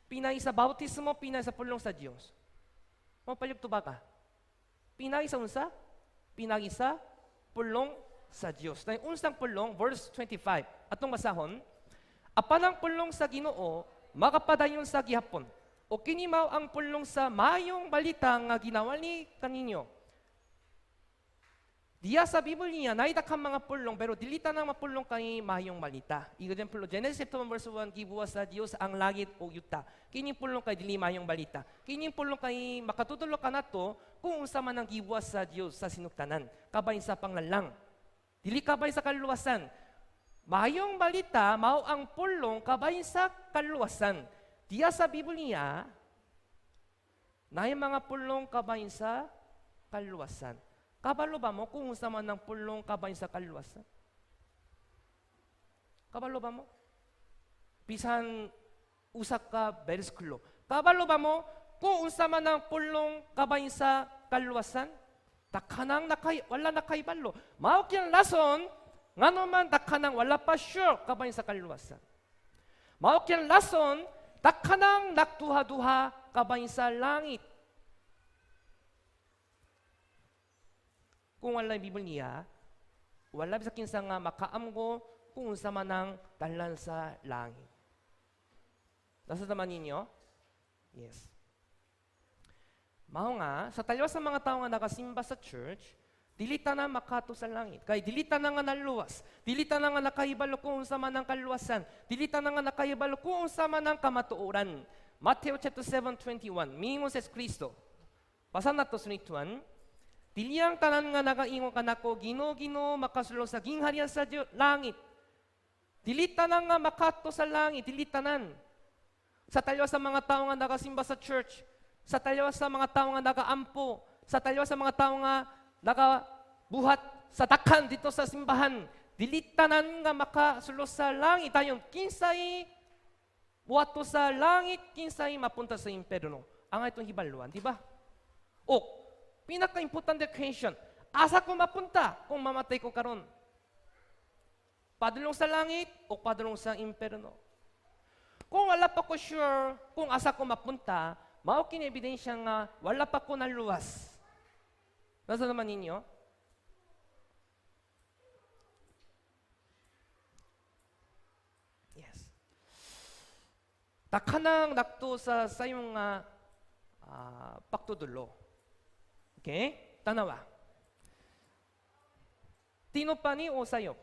S1: Pinaagi sa bautismo, pinaagi sa pulong sa Dios. Mapalibto ba ka? Pinaagi sa unsa? Pinaagi sa pulong sa Dios. Dahil unsang pulong, verse 25. Atong basahon, apan ang pulong sa Ginoo makapadayon sa gihapon. O kini mao ang pulong sa mayong balita nga ginawali kaninyo. Diya sa Biblia, naay daghang mga pulong, pero dili tanang mga pulong kay mayong balita. Example, Genesis chapter 1 verse 1, gibuhat sa Dios ang langit ug yuta. Kining pulong kay dili mayong balita. Kining pulong kay makatudlo kanato kung unsa man ang gibuhat sa Dios sa sinugtanan. Kabahin sa panglalang. Dili kabahin sa kaluwasan. Mayong balita mao ang pulong kabahin sa kaluwasan. Diya sa Biblia, naay mga pulong kabahin sa kaluwasan. Kabalo ba mo kung unsa man ang pulong kabahin sa kaluwasan? Kabalo ba mo? Bisan usa ka bersikulo. Kabalo ba mo kung unsa man ang pulong kabahin sa kaluwasan? Daghanang nakay wala nakaibalo. Mao kang rason ngano man daghanang wala pa sure kabahin sa kaluwasan. Mao kang rason daghanang nagduha-duha kabahin sa langit. Kung wala Biblia, wala bisa kinsa nga makaamgo kung unsa man ang dalan sa langit. Nasabtan ninyo? Yes. Mao nga, sa talwas sa mga tao nga nakasimba sa church, dili tanan makaadto sa langit. Kay dili tanan nga naluwas. Dili tanan nga nakahibalo kung unsa man ang kaluwasan. Dili tanan nga nakahibalo kung unsa man ang kamatuoran. Matthew chapter 7:21, miingon si Kristo. Basa nato sa 21. Dili ang tanan nga nagaingon kanako, "Ginoo, Ginoo," makasulod sa gingharian sa langit. Dili tanan nga makaadto sa langit, dili tanan. Sa talyo sa mga tao nga nakasimba sa church, sa talyo sa mga tao nga nakaampo, sa talyo sa mga tao nga nakabuhat sa dakhan didto sa simbahan, dili tanan nga makasulod sa langit. Dayon kinsay muadto sa langit, kinsay mapunta sa impyerno? Ang atong hibaluan, di ba? O, pinaka-importante question, asa ko mapunta kung mamatay ko karon? Padulong sa langit o padulong sa impyerno? Kung wala pa ko sure kung asa ko mapunta, mao kini ebidensya nga wala pa ko naluwas. Nasa naman ninyo? Yes. Dakhanang nakto sa sayong nga pagtudlo. Okay? Tanawa. Tinuod pa ni o sayop?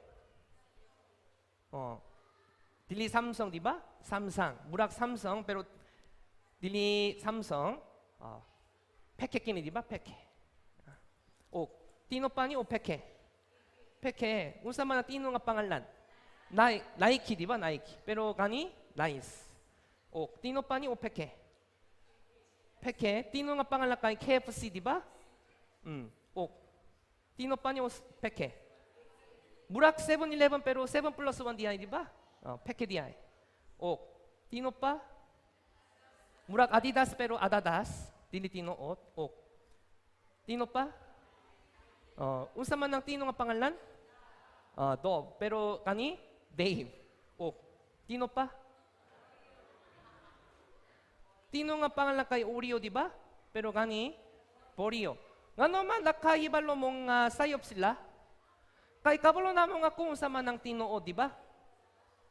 S1: Oh. Dili Samsung, di ba? Samsung. Murag Samsung pero dili Samsung. Oh. Peke kini, di ba? Peke. O tinuod pa ni o peke? Peke. Unsa man ang tinuod nga pangalan? Nike, di ba? Nike. Pero kani Nice. O tinuod pa ni o peke? Peke. Tinuod nga pangalan kay KFC, di ba? O tinuod pa ni o peke? Murag 7-Eleven pero 7 plus 1 diay, di ba? Oh, peke diay. O tinuod pa? Murag Adidas pero Adadas, dili tinuod. O tinuod pa? Oh, unsa man ang tinuod nga pangalan? Dove. Pero kani Dave. O tinuod pa? Tinuod nga pangalan kay Oreo, di ba? Pero kani Oreo. Ngano man nakahibalo mo nga sayop sila? Kay kabalo namo nga kung unsa man ang tinuod, di ba?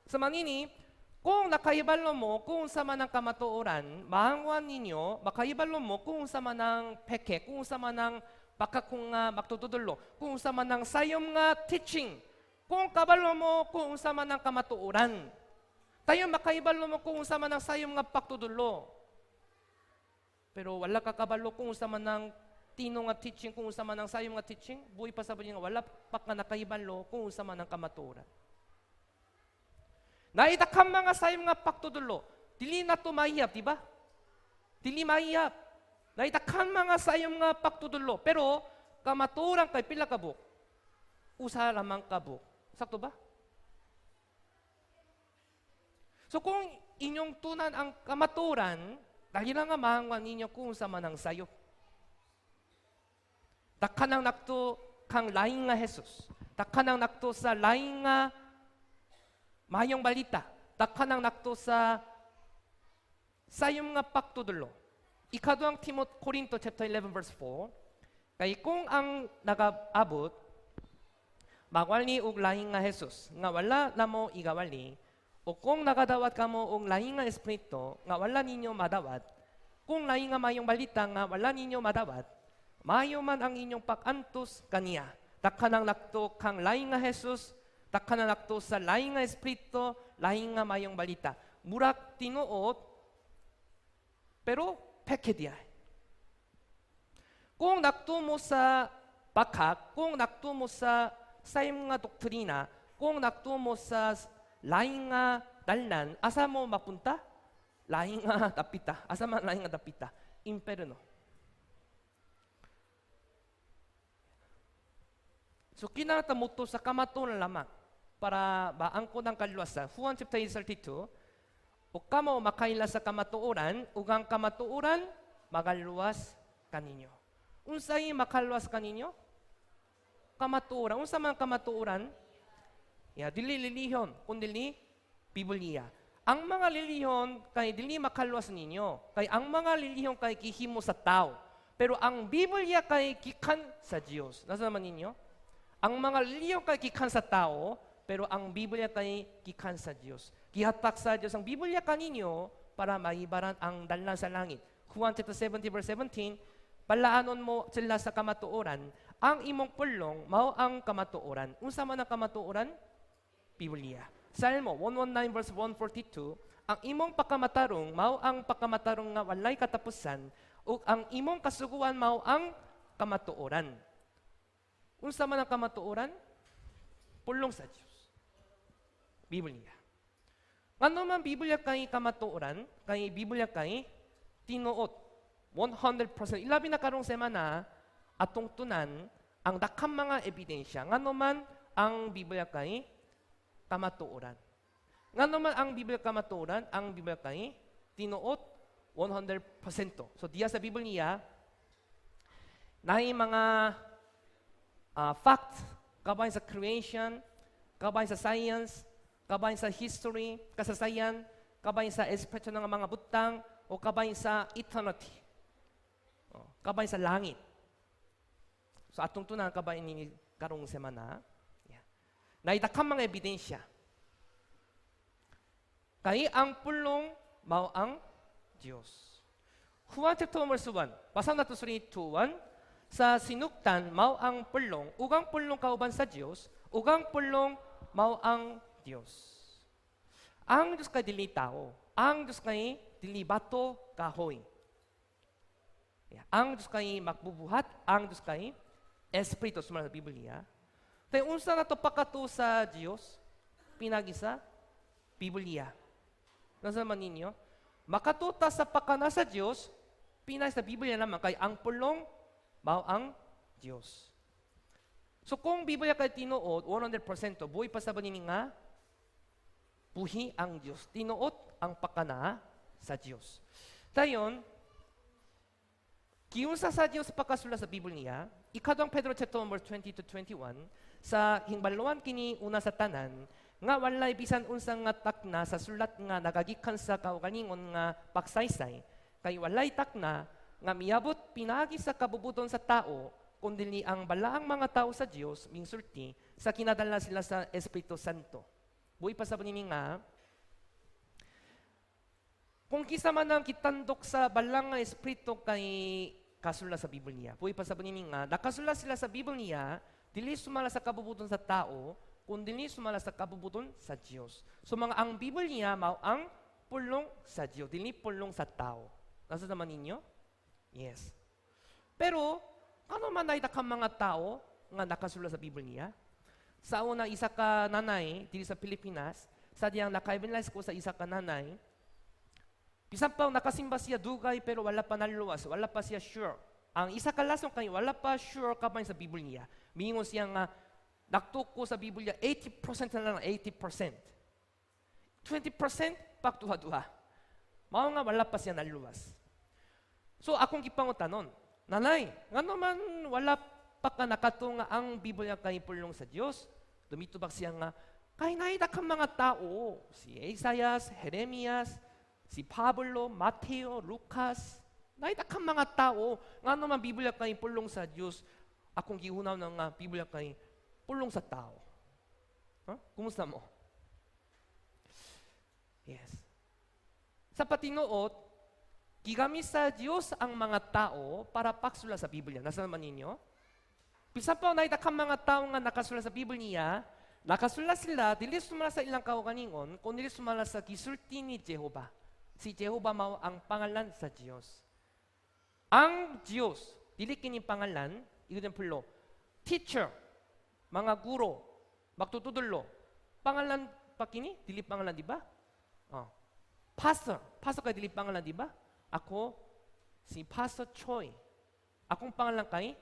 S1: Sa manini, kung nakahibalo mo kung unsa man ang kamatuoran, mahangwan ninyo, makahibalo mo kung unsa man ang peke, kung unsa man ang bakakong nga magtutudlo, kung unsa man ang sayom nga teaching, kung kabalo mo kung unsa man ang kamatuoran. Tayo makahibalo mo kung unsa man ang sayom nga pagtudlo. Pero wala ka kabalo kung unsa man ang tinuod nga teaching, kung unsa man ang sayom nga teaching, buhi pa sa nga wala pa ka nakahibalo kung unsa man ang kamatuoran. Naay daghang mga sayom nga pagtudlo, dili na to mahiyap, di ba? Dili mahiyap. Naay daghang mga sayom nga pagtudlo, pero kamatuoran kay pila ka buok? Usa lamang ka buok. Sakto ba? So kung inyong tunan ang kamatuoran, dali lang nga mahangwan ninyo kung unsa man ang sayop. Dakhan ang nakto kang laing nga Jesus. Dakhan ang nakto sa laing nga maayong balita. Dakhan ang nakto sa sayom nga pagtudlo. Ikaduhang Timot Korinto chapter 11 verse 4. Kay kung ang nagaabot magwali og laing nga Jesus nga wala namo igawali, o kung nagadawat kamo og laing nga espiritu nga wala ninyo madawat, kung laing nga mayong balita nga wala ninyo madawat, maayo man ang inyong pag-antos kaniya. Dakhan ang nakto kang laing nga Jesus, dakhan ang nakto sa laing nga espiritu, laing nga mayong balita. Murag tinuod pero peke diay. Kung nakto mo sa bakak, kung nakto mo sa sayom nga doktrina, kung nakto mo sa laing nga dalan, asa mo mapunta? Laing nga dapita. Asa man laing nga dapita? Imperno. So kinahanglan mo sa kamatuoran lamang para maangkon ang kaluwasan. Juan chapter 8:32, ug kamo makaila sa kamatuoran, ug ang kamatuoran magaluwas kaninyo. Unsay makaluwas kaninyo? Kamatuoran. Unsa man kamatuoran? Ya, dili relihiyon, kundi Biblia. Ang mga relihiyon kay dili makaluwas ninyo. Kay ang mga relihiyon kay gihimo sa tao. Pero ang Biblia kay gikan sa Dios. Nasa naman ninyo? Ang mga relihiyon kay gikan sa tao, pero ang Biblia kay gikan sa Dios. Gihatag sa Dios ang Biblia kaninyo para maibaran ang dalan sa langit. Juan chapter 70 verse 17, balaanon mo sila sa kamatuoran, ang imong pulong mao ang kamatuoran. Unsa man ang kamatuoran? Biblia. Salmo 119 verse 142, ang imong pakamatarong mao ang pakamatarong nga walay katapusan, ug ang imong kasuguan mao ang kamatuoran. Unsa man ang kamatuoran? Pulong sa Dios. Biblia. Ngano man Biblia kay kamatuoran, kay Biblia kay tinuod 100%. Ilabi na karong semana atong tunan ang daghang mga ebidensya ngano man ang Biblia kay kamatuoran. Ngano man ang Biblia kamatuoran, ang Biblia kay tinuod 100%. So diya sa Biblia naay mga fact kabahin sa creation, kabahin sa science, kabahin sa history, kasaysayan, kabahin sa espiritu ng mga butang, o kabahin sa eternity. Oh, kabahin sa langit. So atong tunan kabahin ni karong semana. Yeah. Naay daghang mga ebidensya. Kay ang pulong mao ang Dios. Juan chapter 1 verse 1. Basa nato, 3, 2, 1. Sa sinugdan mao ang pulong, ug ang pulong kauban sa Dios, ug ang pulong mao ang Dios. Ang Dios kay dili tao. Ang Dios kay dili bato, kahoy. Yeah. Ang Dios kay magbubuhat, ang Dios kay espiritu sumala sa Biblia. Kaya unsa na to pakatuo sa Dios? Pinagi sa Biblia. Nasa man ninyo? Makatuo ta sa pakana sa Dios, pinagi sa Biblia naman, kay ang pulong mao ang Dios. So kung Biblia kay tinuod 100%, buhi pa sa nini nga buhi ang Dios. Tinuod ang pakana sa Dios. Dayon, giunsa sa Dios pagkasulat sa Biblia, Ikaduhang Pedro chapter 1 verse 20 to 21, sa hingbaluan kini una sa tanan nga walay bisan unsang nga takna sa sulat nga nagagikan sa kaugalingon nga pagsaysay, kay walay takna nga miabot pinagi sa kabubuton sa tao, kundi ang balaang mga tao sa Dios mingsulti sa kinadala sila sa Espiritu Santo. Buhi pa sa nini nga kung kinsa man ang gitandok sa balang nga espiritu kay kasulat sa Biblia. Buhi pa sa nini nga nakasulat sila sa Biblia dili sumala sa kabubuton sa tao, kundi sumala sa kabubuton sa Dios. So mga ang Biblia mao ang pulong sa Dios, dili pulong sa tao. Nasa naman ninyo? Yes. Pero ano man ay kang mga tao nga nakasulat sa Biblia? Sa una, isa ka nanay diri sa Pilipinas, sa diyang naka-evangelize ko sa isa ka nanay, bisan pa nakasimba siya dugay pero wala pa naluwas, wala pa siya sure. Ang isa ka lason kay wala pa sure kabahin sa Biblia. Mingon siya nga nagtuo sa Biblia 80% na lang, 80%. 20% pagduha-duha. Mao nga wala pa siya naluwas. So akong gipangutanon, "Nanay, ngano man wala pa ka nakatuo nga ang Biblia kay pulong sa Dios?" Dumitubag siya nga, kay naay daghang mga tao, si Isaias, Jeremias, si Pablo, Mateo, Lucas, naay daghang mga tao, ngano man Biblia kay pulong sa Dios, akong gihunaw na nga Biblia kay pulong sa tao. Huh? Kumusta mo? Yes. Sa patinuot, gigamit sa Diyos ang mga tao para pagsulat sa Biblia. Nasa naman ninyo? Bisan pa naay daghang mga tao nga nakasulat sa Biblia, nakasulat sila, dili sumala sa ilang kaugalingon, kundi sumala sa gisulti ni Jehova. Si Jehova mao ang pangalan sa Diyos. Ang Diyos, dili kini pangalan, example, teacher, mga guro, magtutudlo, pangalan pa kini? Dili pangalan, di ba? Oh. Pastor, pastor kay dili pangalan, di ba? Ako, si Pastor Choi. Akong pangalan kay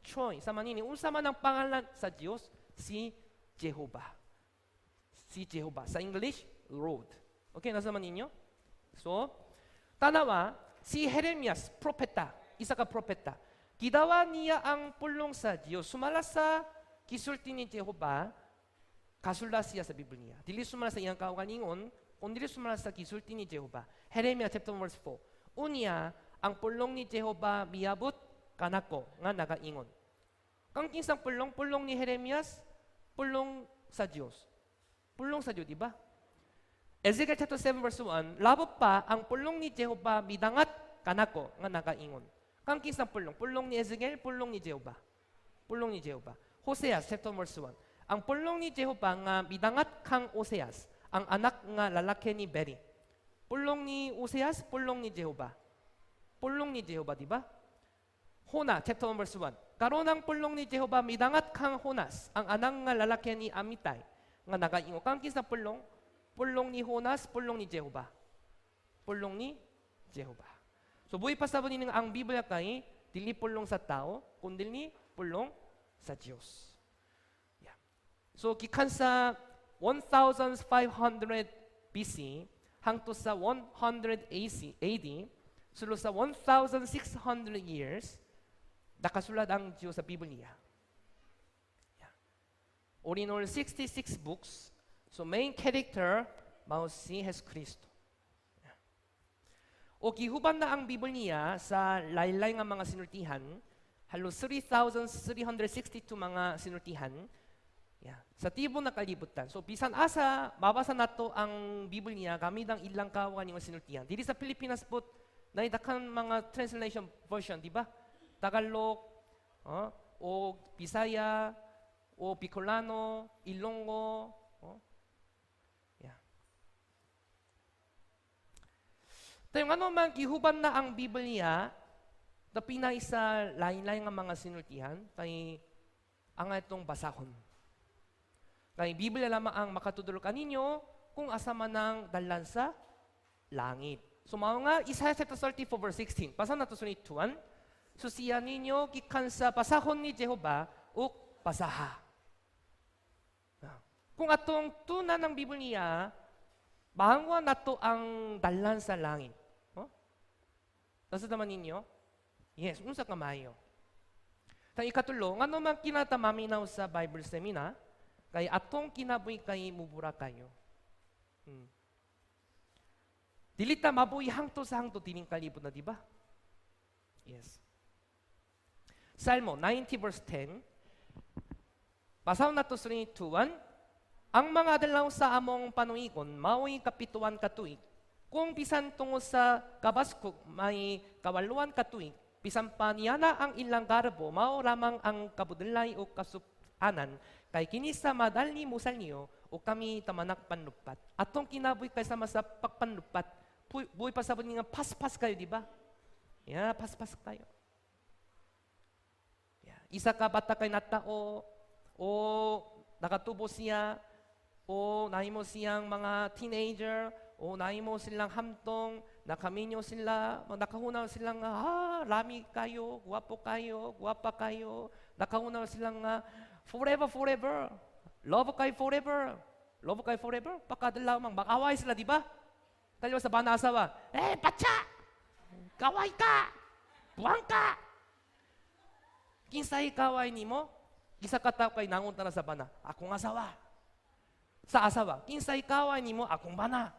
S1: Choi. Sa manini, unsa man ang pangalan sa Dios? Si Jehovah. Si Jehovah. Sa English, Lord. Okay, nasa man ninyo? So, tanawa, si Jeremias, propeta, isa ka propeta. Gidawa niya ang pulong sa Dios. Sumala sa gisulti ni Jehovah, kasulat siya sa Biblia. Dili sumala sa iyang kaugalingon, kundi sumala sa gisulti ni Jehovah. Jeremiah chapter 1 verse 4. Unya, ang pulong ni Jehovah miabot kanako nga nagaingon. Kang kinsang pulong? Pulong ni Jeremias, pulong sa Dios. Pulong sa Dios, di ba? Ezekiel chapter 7 verse 1, labot pa ang pulong ni Jehovah midangat kanako nga nagaingon. Kang kinsang pulong? Pulong ni Ezekiel, pulong ni Jehovah. Pulong ni Jehovah. Hosea chapter verse 1. Ang pulong ni Jehovah nga midangat kang Oseas, ang anak nga lalaki ni Beri. Pulong ni Oseas, pulong ni Jehovah. Pulong ni Jehovah, di ba? Hona chapter 1 verse 1. Karon ang pulong ni Jehovah midangat kang Jonas, ang anak nga lalaki ni Amitay, nga nagaingon. Kang kinsa pulong? Pulong ni Jonas, pulong ni Jehova. Pulong ni Jehova. So buhi pasabot ini ang Biblia kay dili pulong sa tao, kundi pulong sa Dios. Yeah. So gikan sa 1500 BC hangtod sa 100 AC, AD, sulod sa 1600 years, nakasulat ang Diyos sa Biblia. Yeah. All in all, 66 books. So main character, mao si Jesus Kristo. Yeah. O gihuban na ang Biblia sa laylay nga mga sinultihan, halos 3,362 mga sinultihan. Yeah. Sa tibuok na kalibutan. So bisan asa mabasa nato ang Biblia gamit ang ilang kaugalingong sinultihan. Diri sa Pilipinas po naay daghan mga translation version, di ba? Tagalog, o Bisaya, o Bicolano, Ilonggo, oh. Yeah. Tayo ano man gihuban na ang Biblia, dapina sa lain-lain nga mga sinultihan, kay ang atong basahon. Kay Biblia lamang ang makatudlo kaninyo kung asa man ang dalan sa langit. So mao nga Isaiah chapter 34 verse 16. Basa nato, 3, 2, 1. Susiya ninyo gikan sa basahon ni Jehova ug basaha. Ah. Kung atong tunan ng Biblia, maangwa nato ang dalan sa langit. Oh? Nasa naman ninyo? Yes, unsa ka maayo. Tang ikatulo, ngano man kinata maminaw sa Bible seminar, kay atong kinabuhi kay mubura kayo. Dili ta mabuhi hangtod sa hangtod dining kalibot na, di ba? Yes. Salmo 90 verse 10. Basahon nato, 3, 2, 1. Ang mga adlaw sa among panuigon mao'y 70 ka tuig. Kung bisan tungod sa kabaskog may 80 ka tuig, bisan pa niana ang ilang garbo, mao lamang ang kabudlay o kasup-anan, kay kini sa madali mosalyo o kami tamanak panlupat. Atong kinabuhi kay sama sa pagpanlupat, buhi pasabot nga paspas kayo, di ba? Yeah, paspas kayo. Yeah. Isa ka bata kay natao o nakatubo siya o nahimo siyang mga teenager o nahimo silang hamtong, nakaminyo sila, nakahunaw silang lami kayo, guwapo kayo, guwapa kayo, nakahunaw silang forever, forever, love kayo forever, love kayo forever, pagkadlaw mang mag-away sila, di ba? Kaliwa sa bana asawa, "Eh, patsa! Kaway ka! Buang ka! Kinsay kaway nimo?" Isa ka tao kay nangunta na sa bana, "Akong asawa." Sa asawa, "Kinsay kaway nimo?" "Akong bana."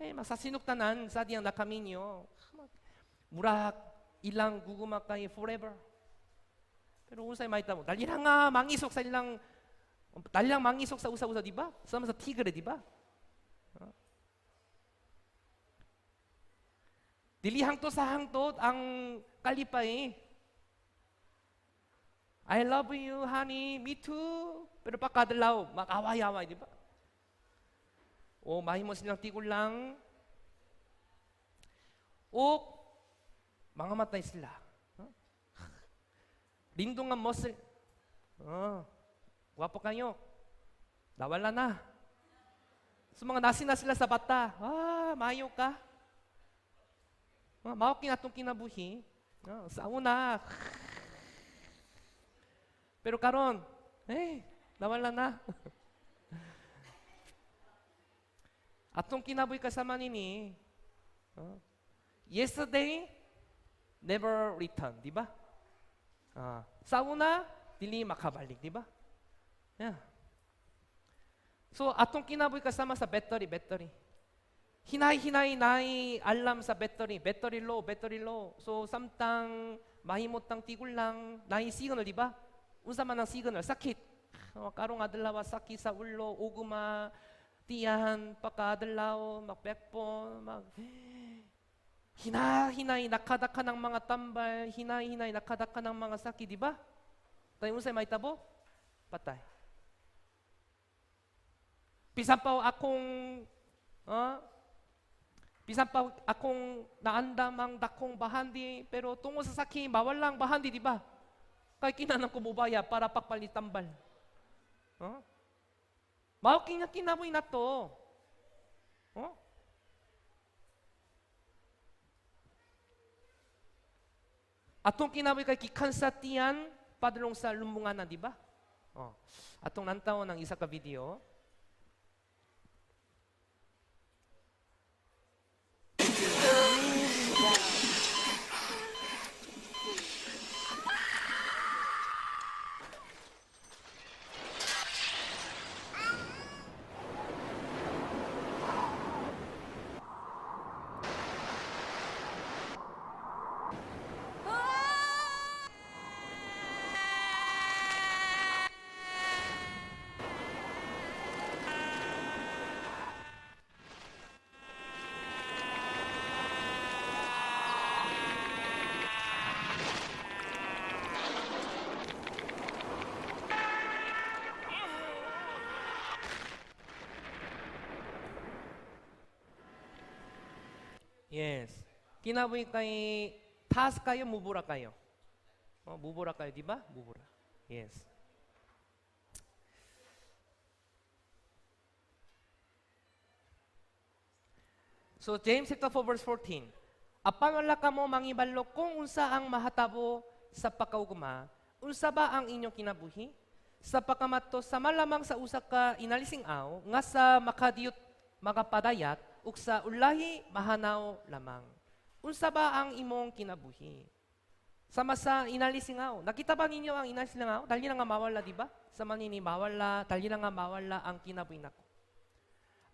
S1: Eh, masasinuktanan sa diyang nakaminyo. Murag ilang gugma kay forever. Pero unsay mahitabo? Dali lang nga mangisok sa ilang dali lang mangisok sa usa-usa, di ba? Sama sa tigre, di ba? Huh? Dili hangtod sa hangtod ang kalipay. "I love you, honey. Me too." Pero pagkadlaw, mag-away-away, di ba? O mahimo silang tigulang. O mga matay sila. Huh? Lindong nga muscle. Oh, gwapo kayo. Nawala na. So mga nasi na sila sa bata. "Ah, mayo ka." Ah, mao kini atong kinabuhi. Ah, sa una. Pero karon, eh, nawala na. Atong kinabuhi kasama nini, yesterday, never return, di ba? Sa una, dili makabalik, di ba? Yeah. So, atong kinabuhi kasama sa battery, battery. Hinay-hinay naay alarm sa battery, battery low, battery low. So, samtang mahimutang tigulang, naay signal, di ba? Unsa man ang signal? Sakit. Karong adlaw sakit sa ulo, ugma, tiyan, pagkaadlaw, mag-backbone, mag hinay-hinay nakadaka ng mga tambal, hinay-hinay nakadaka ng mga sakit, di ba? Tayo unsay mahitabo? Patay. Bisan pa akong naandam ang dakong bahandi, pero tungod sa sakit, mawalang bahandi, di ba? Kay kinahanglan ko mobaya para pagpalit tambal. Huh? Mao kini nga kinabuhi nato. Oh? Atong kinabuhi kay gikan sa tiyan padulong sa lumbunganan, di ba? Oh. Atong lantawon ang isa ka video. Yes. Kinabuhi kay taas kayo, mubura kayo. Oh, mubura kayo, di ba? Mubura. Yes. So James chapter 4 verse 14. Apan wala kamo mangibalo kung unsa ang mahatabo sa pagkaugma, unsa ba ang inyong kinabuhi? Sa pagkamato sama lamang sa usa ka inalisingaw nga sa makadiyot makapadayat ug sa ulahi mahanaw lamang. Unsa ba ang imong kinabuhi? Sama sa inalisingaw. Nakita ba ninyo ang inalisingaw? Dali na nga mawala, di ba? Sama nini mawala, dali na nga mawala ang kinabuhi nako.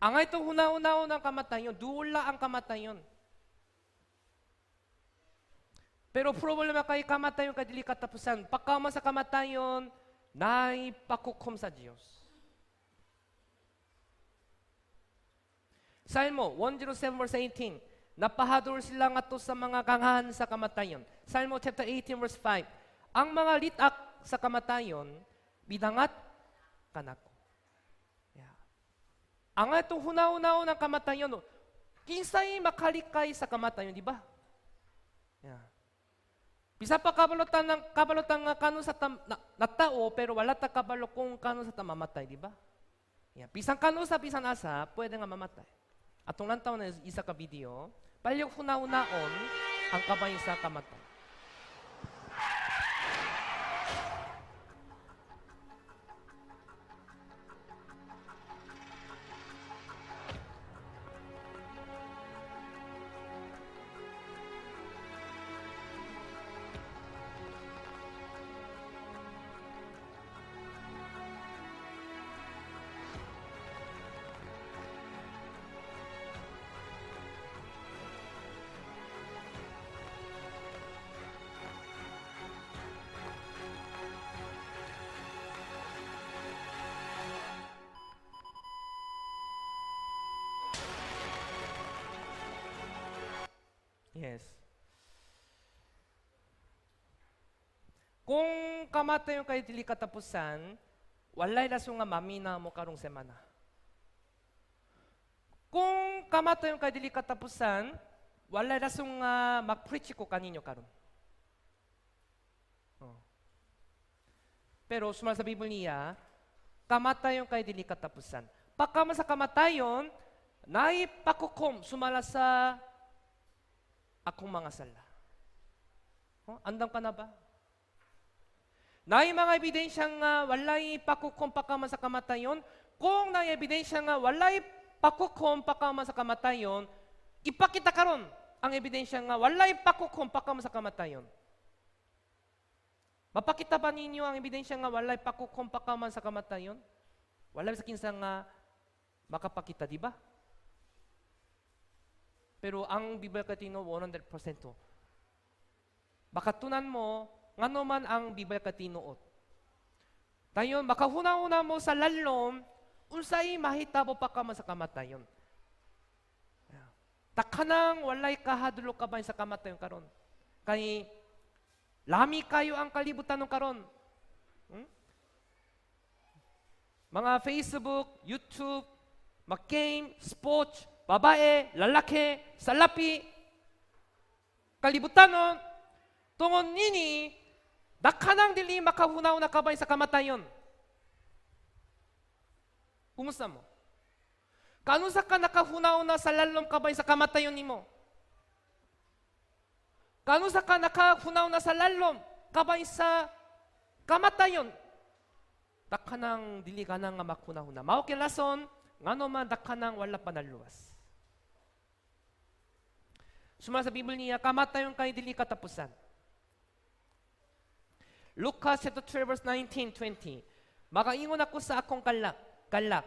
S1: Ang itong huna-hunaon ang kamatayon, dula ang kamatayon. Pero problema kay kamatayon kay dili katapusan. Pagkaman sa kamatayon, naay pakukom sa Dios. Salmo 107 verse 18. Napahadol sila ngadto sa mga ganghaan sa kamatayon. Salmo chapter 18 verse 5. Ang mga litak sa kamatayon, midangat kanako. Yeah. Ang itong huna-hunaon ng kamatayon, kinsay makalikay sa kamatayon, di ba? Yeah. Bisa pa kabalutan ng kabalutan nga kanus-a ta, na tao pero wala ta kabalo kung kanus-a ta mamatay, di ba? Yeah. Bisan kanus-a bisan asa, pwede nga mamatay. Atong lantawon na isa ka video, palihog huna-hunaon ang kabay sa kamatay. Yes. Kung kamatayon kay dili katapusan, walay rason nga maminaw mo karong semana. Kung kamatayon kay dili katapusan, walay rason nga mag-preach ko kaninyo karon. Oh. Pero sumala sa Biblia, kamatayon kay dili katapusan. Pagkama sa kamatayon, naay pakukom sumala sa akong mga sala. Oh, andam ka na ba? Naay mga ebidensya nga walay pakukom pagkama sa kamatayon, kung naay ebidensya nga walay pakukom pagkama sa kamatayon, ipakita karon ang ebidensya nga walay pakukom pagkama sa kamatayon. Mapakita ba ninyo ang ebidensya nga walay pakukom pagkama sa kamatayon? Wala sa kinsa nga makapakita, di ba? Pero ang Biblia katino 100%. Makatunan mo ngano man ang Biblia katinuod. Dayon makahuna-huna mo sa lalom unsay mahitabo pagkaman sa kamatayon. Takanang walay kahadlok ka ba sa kamatayon karon? Kay lami kayo ang kalibutan ng karon. Mga Facebook, YouTube, mga game, sports, babae, lalaki, salapi, kalibutanon, tungod nini, dakhanang dili makahuna-huna kabay sa kamatayon. Kumusta mo? Kanus-a ka nakahuna-huna sa lalom kabay sa kamatayon nimo? Kanus-a ka nakahuna-huna sa lalom kabay sa kamatayon? Dakhanang dili ka na nga maghuna-huna. Mao kay rason ngano man dakhanang wala pa naluwas. Suma sa Biblia, kamatayon kay dili katapusan. Lucas chapter 12 verse 19, 20. "Makaingon ako sa akong kalak, kalak.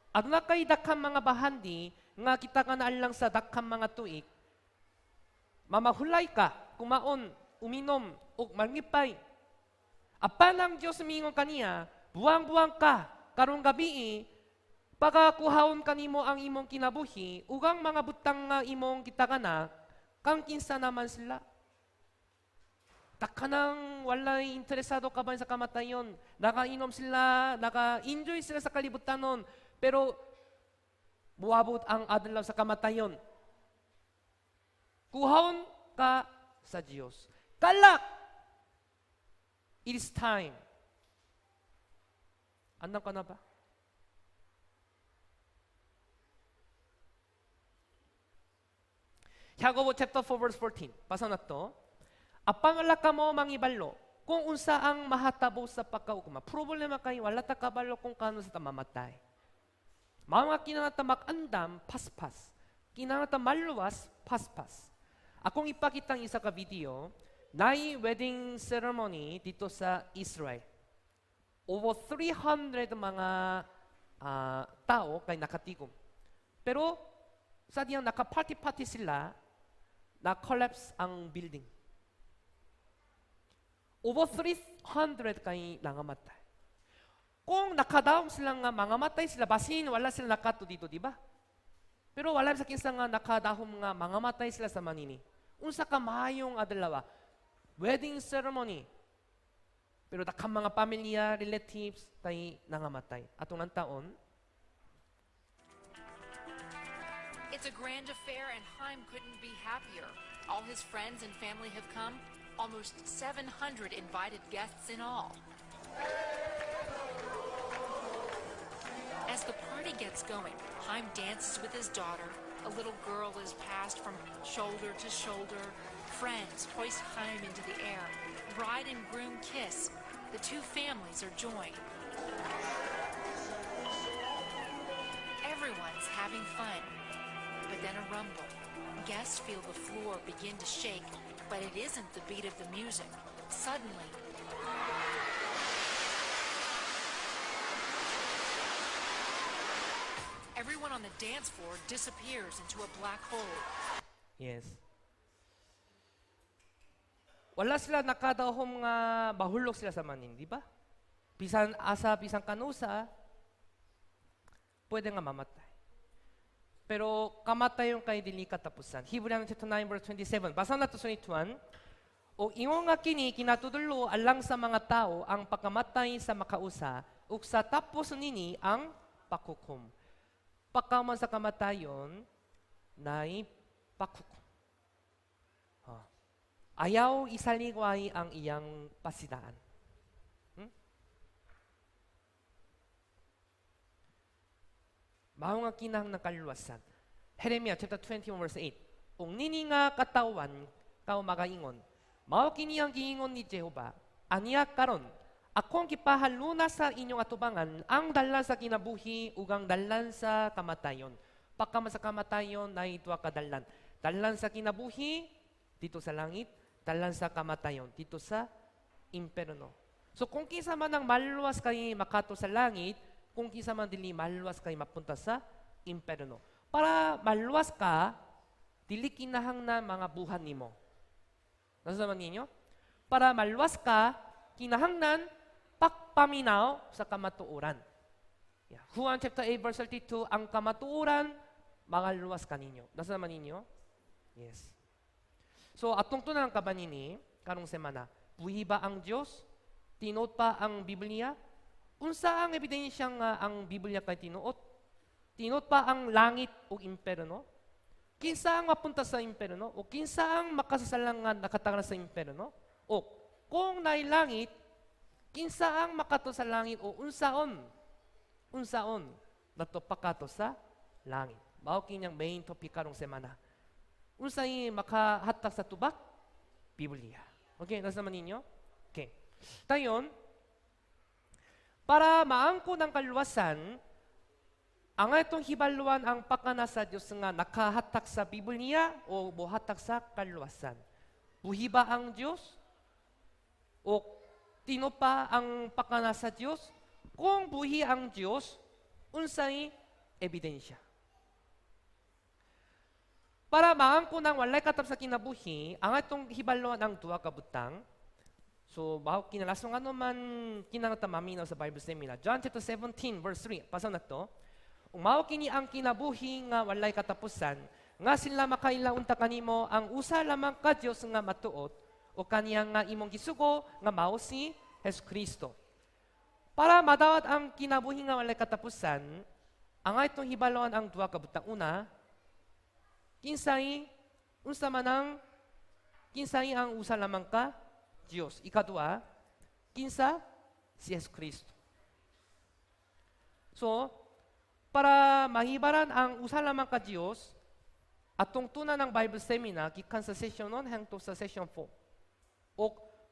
S1: Aduna kay daghang mga bahandi nga gitagaan alang sa daghang mga tuig. Mamahulay ka, kumaon, uminom, ug manglipay. Apan ang Dios miingon kaniya, 'Buang-buang ka, karong gabii, pagakuhaon kanimo ang imong kinabuhi, ug ang mga butang nga imong gitagana, kang kinsa naman sila?'" Dakhanang walay interesado kabahin sa kamatayon. Nakainom sila, naka-enjoy sila sa kalibutanon. Pero muabot ang adlaw sa kamatayon. Kuhaon ka sa Diyos. Kalak! It is time. Andam ka na ba? Jacobo chapter 4 verse 14. Basa nato. "Apan wala kamo mangibalo kung unsa ang mahatabo sa pagkaugma." Problema kay wala ta kabalo kung kanus-a ta mamatay. Mao nga kinahanglan ta mag-andam paspas. Kinahanglan ta maluwas paspas. Akong ipakitang isa ka video, naay wedding ceremony dito sa Israel. Over 300 mga tao kay nakatigom. Pero sa diyang naka-party-party sila, na-collapse ang building. Over 300 kay nangamatay. Kung nakadaom sila nga mangamatay sila, basin wala sila nakato dito, di ba? Pero wala sa kinsa nga nakadahom nga mangamatay sila sa manini. Unsa ka maayong adlaw? Wedding ceremony. Pero daghang mga pamilya, relatives kay nangamatay. Atong ang taon.
S5: It's a grand affair, and Haim couldn't be happier. All his friends and family have come, almost 700 invited guests in all. As the party gets going, Haim dances with his daughter. A little girl is passed from shoulder to shoulder. Friends hoist Haim into the air. Bride and groom kiss. The two families are joined. Everyone's having fun. But then a rumble. Guests feel the floor begin to shake, but it isn't the beat of the music. Suddenly, everyone on the dance floor disappears into a black hole.
S1: Yes. Wala sila nakadahom nga mahulog sila sa manin, di ba? Bisan asa, bisan kanusa, pwede nga mamatay. Pero kamatayon kay dili katapusan. Hebrew chapter 9 verse 27. Basa nato sa 21. "O ingon nga kini kinatudlo alang sa mga tao ang pagkamatay sa makausa ug sa tapos nini ang paghukom." Pagkaman sa kamatayon, naay paghukom. Oh. Ayaw isaligway ang iyang pasidaan. Mao nga kinahanglan kaluwasan. Jeremiah chapter 21 verse 8. "Ug nini nga katawan ikaw magaingon, 'Mao kini ang giingon ni Jehova: Ania karon, akong gipahaluna sa inyong atubangan ang dalan sa kinabuhi ug ang dalan sa kamatayon.'" Pagkaman sa kamatayon, naay duha ka dalan. Dalan sa kinabuhi dito sa langit, dalan sa kamatayon dito sa imperno. So kung kinsa man ang maluwas kay makato sa langit, kung kinsa man dili maluwas kay mapunta sa imperno. Para maluwas ka, dili kinahanglan mga buhat nimo. Nasa ninyo? Para maluwas ka, kinahanglan pagpaminaw sa kamatuoran. Yeah. Juan chapter 8 verse 32, "Ang kamatuoran, mangaluwas kaninyo." Nasa naman ninyo? Yes. So atong tunan ang kabanini, karong semana, buhi ba ang Diyos? Tinuod pa ang Biblia? Unsa ang ebidensya nga ang Biblia kay tinuod? Tinuod pa ang langit o imperno? Kinsa ang mapunta sa imperno? O kinsa ang makasasalangan nakatanga sa imperno? O kung naay langit, kinsa ang makato sa langit o unsaon? Unsaon? Nato pakato sa langit. Mao kinyang main topic karong semana. Unsay makahatag sa tubak? Biblia. Okay, nasa naman ninyo? Okay. Dayon, para maangko ng kaluwasan, ang itong hibaluan ang pakana sa Dios nga nakahatak sa Biblia o mohatak sa kaluwasan. Buhi ba ang Dios? O tino pa ang pakana sa Dios? Kung buhi ang Dios, unsay ebidensya? Para maangko ng walay katap sa kinabuhi, ang atong hibaluan ang duha ka butang. So, mao kinalason ano man kinangata maminaw sa Bible seminar. John chapter 17 verse 3. Basa na to. Ug mao kini ang kinabuhi nga walay katapusan, nga sila makaila unta kanimo ang usa lamang ka Dios nga matuod o kaniya nga imong gisugo nga mao si Hesus Kristo. Para madawat ang kinabuhi nga walay katapusan, ang itong hibaluan ang duha ka butang. Una, kinsay unsa man ang kinsay ang usa lamang ka Dios. Ikadua, kinsa si Hesus Kristo. So, para mahibaran ang usa lamang ka Dios, atong tuna ng Bible seminar gikan sa session 1 hangtod sa session 4. O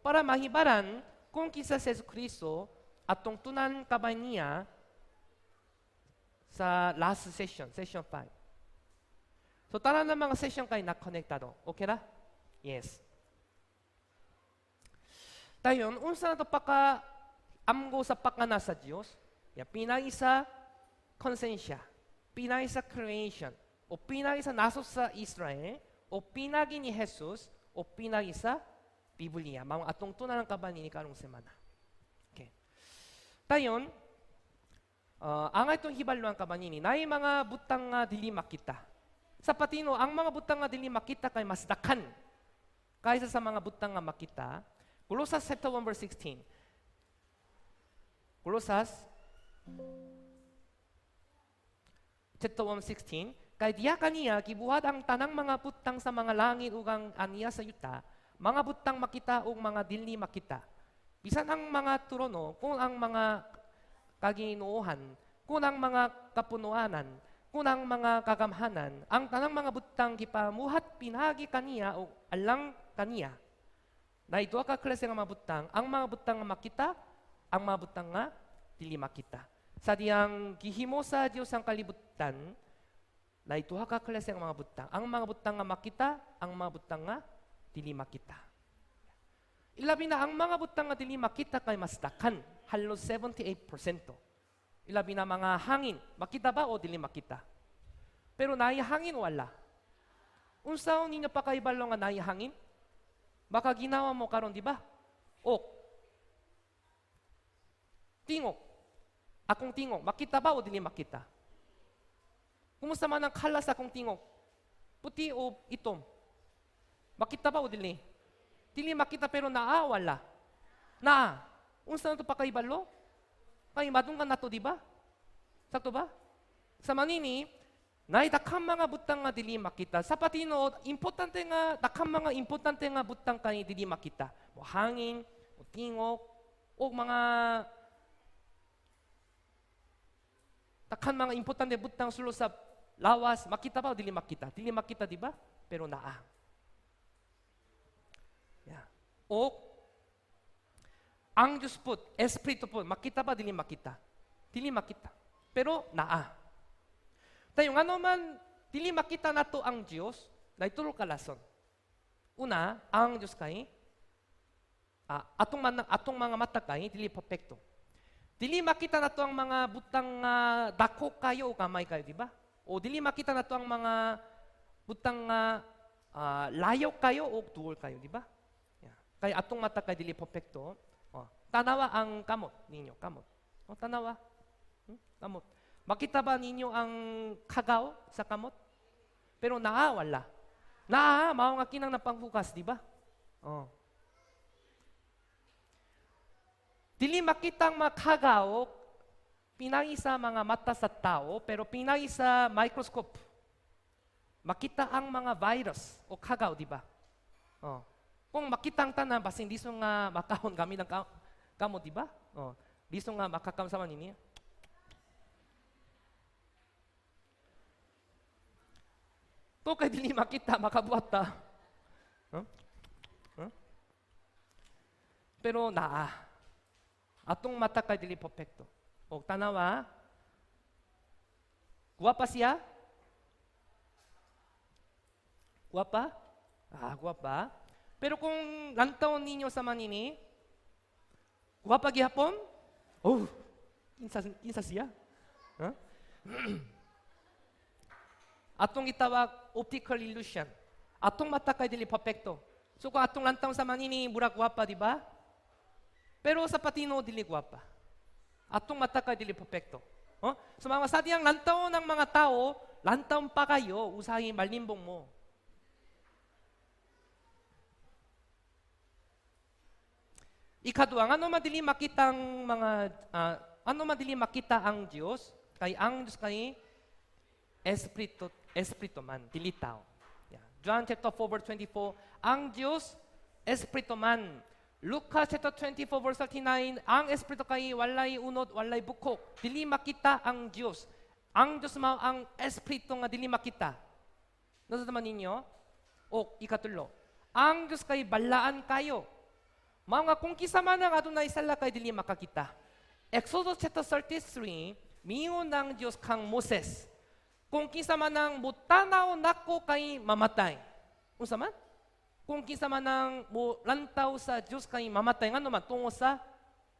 S1: para mahibaran kung kinsa si Hesus Kristo, atong tunan kabay niya sa last session, session 5. So tanan ng mga session kay nakonektado. Okay ra? Yes. Dayon, unsa na to paka amgo sa pakana sa Dios? Ya, pinagi sa konsensya, pinagi sa creation, o pinagi sa nasod sa Israel, o pinagi ni Jesus, o pinagi sa Biblia. Mao atong tunan ng kaban ni karong semana. Okay. Dayon, ang itong hibaluan kabanini, naay mga butang nga dili makita. Sa patino, ang mga butang nga dili makita kay mas dakhan kaysa sa mga butang nga makita. Colossus chapter 1 verse 16. Colossus chapter 1 16. Kay diha kaniya gibuhat ang tanang mga butang sa mga langit ug ang aniya sa yuta, mga butang makita ug mga dili makita. Bisan ang mga trono, kung ang mga kaginoohan, kung ang mga kapunuanan, kung ang mga kagamhanan, ang tanang mga butang gipamuhat pinagi kaniya o alang kaniya. Na duha ka klase nga mga butang, ang mga butang nga makita, ang mga butang nga dili makita. Sa diyang gihimo sa Dios ang kalibutan, na duha ka klase nga mga butang, ang mga butang nga makita, ang mga butang nga dili makita. Ilabi na ang mga butang nga dili makita kay mas dakhan, halos 78%. Ilabi na mga hangin, makita ba o dili makita? Pero naay hangin, wala. Unsaon ninyo pa kahibalo nga naay hangin? Baka ginawa mo karon, di ba? O tingog. Akong tingog, makita ba o dili makita? Kumusta man ang kalas akong tingog? Puti o itom? Makita ba o dili? Dili makita pero naa, wala? Naa. Unsa na to pa kahibalo? Kay madunggan nato, di ba? Sakto ba? Sa manini, naay daghang mga butang nga dili makita. Sa patinuod, importante nga daghang mga importante nga butang kay dili makita. Mo hangin, mo tingog, o mga daghang mga importante butang sulod sa lawas, makita ba o dili makita? Dili makita, di ba? Pero naa. Yeah. O ang Diyos po, Espiritu po, makita ba dili makita? Dili makita. Pero naa. Tayo nga man, dili makita nato ang Diyos, na itulo kalason. Una, ang Diyos kay, atong, man, atong mga mata kay, dili perfecto. Dili makita nato ang mga butang dako kayo o kamay kayo, di ba? O dili makita nato ang mga butang layo kayo o duol kayo, di ba? Yeah. Kay atong mata kay dili perfecto. Oh, tanawa ang kamot ninyo, kamot. Oh, tanawa. Kamot. Makita ba ninyo ang kagaw sa kamot? Pero naa, wala. Naa, mao nga kinang napanghukas, di ba? Oh. Dili makita ang mga kagaw pinagi sa mga mata sa tao, pero pinagi sa microscope. Makita ang mga virus o kagaw, di ba? Oh. Kung makita ang tanan, basin di so nga makahon kami ng kamo, di ba? Oh. Di so nga makakamsaman ninyo. To kay dili makita, makabuhat ta. Huh? Huh? Pero naa. Atong mata kay dili perfecto. Og tanawa, guwapa siya? Guwapa? Ah, guwapa. Pero kung lantawon ninyo sa manini, guwapa gihapon? Oh, kinsa, kinsa siya? Huh? Atong gitawag optical illusion. Atong mata kay dili perfecto. So kung atong lantawon sa manini, murag guwapa, di ba? Pero sa patino, dili guwapa. Atong mata kay dili perfecto. Oh? So mga sadyang lantawon ng mga tao, lantawon pa kayo, usahay malimbong mo. Ikaduha, ano madili makita ang mga ano madili makita ang Dios? Kay ang Dios kay espiritu, espiritu man, dili tao. Yeah. John chapter 4 verse 24, ang Dios espiritu man. Lucas chapter 24 verse 39, ang espiritu kay walay unod, walay bukok. Dili makita ang Dios. Ang Dios mao ang espiritu nga dili makita. Nasa naman ninyo? O ikatulo, ang Dios kay balaan kayo. Mao nga kung kinsa man ang adunay sala kay dili makakita. Exodus chapter 33, miingon ang Dios kang Moses, kung kinsa man ang mutanaw nako kay mamatay. Unsa man? Kung kinsa man ang molantaw sa Dios kay mamatay, ngano man tungo sa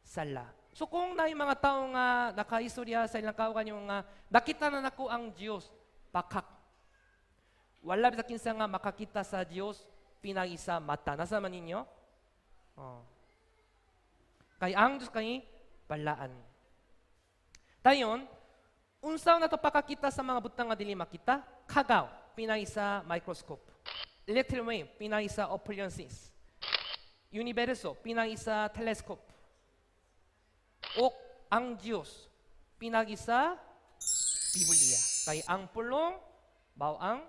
S1: sala. So kung naay mga tao nga nakaistorya sa ilang kauban yung nga nakita na nako ang Dios, pakak. Wala bisa kinsa nga makakita sa Dios pinagi sa mata. Nasa man ninyo? Oh. Kay ang Dios kay balaan. Dayon, unsa na to pakakita sa mga butang nga dili makita? Kagaw, pinagi sa microscope. Electric wave, pinagi sa appliances. Universo, pinagi sa telescope. O ang Dios, pinagi sa Biblia. Kay ang pulong, mao ang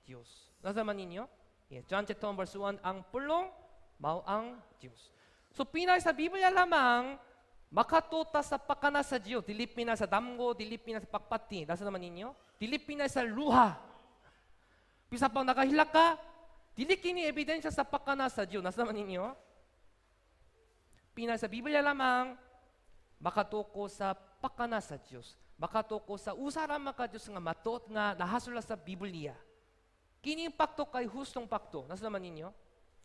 S1: Dios. Nasa man ninyo? Yeah, John chapter 1 verse 1, ang pulong, mao ang Dios. So pinay sa Biblia lamang, makatuta sa pakana sa Dios, dili pinay sa damgo, dili pinay sa pagpati. Nasa naman ninyo? Dili pinay sa luha. Bisa pang nakahilak ka, dili kini ebidensya sa pakana sa Dios. Nasa naman ninyo? Pinay sa Biblia lamang, makatuko sa pakana sa Dios. Makatuko sa usara maka Dios nga matuot nga nahasula sa Biblia. Kining pakto kay hustong pakto. Nasa naman ninyo?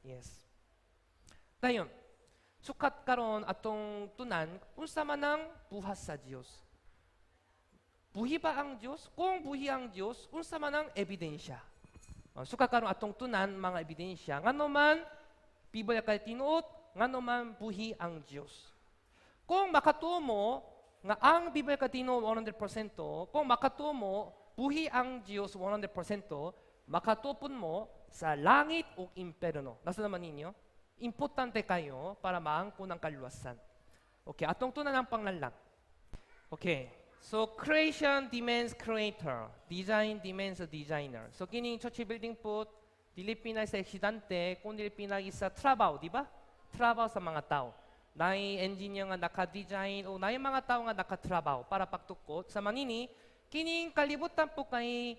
S1: Yes. Dayon, sukat karon atong tunan unsa man ang buhat sa Dios. Buhi ba ang Dios? Kung buhi ang Dios, unsa man ang ebidensya? Sukat karon atong tunan mga ebidensya ngano man Biblia kay tinuod, ngano man buhi ang Dios. Kung makatuo mo nga ang Biblia kay tinuod 100%, kung makatuo mo buhi ang Dios 100%, makatuo pud mo sa langit o imperno. Nasa naman ninyo? Importante kayo para maangkon ang kaluwasan. Okay, atong tunan ang panglalang. Okay, so creation demands creator, design demands a designer. So kining church building po, dili pinay sa aksidente, kun dili pinay sa trabaho, di ba? Trabaho sa mga tao. Naay engineer nga naka-design o naay mga tao nga nakatrabaho para pagtukod. Sa manini, kining kalibutan po kay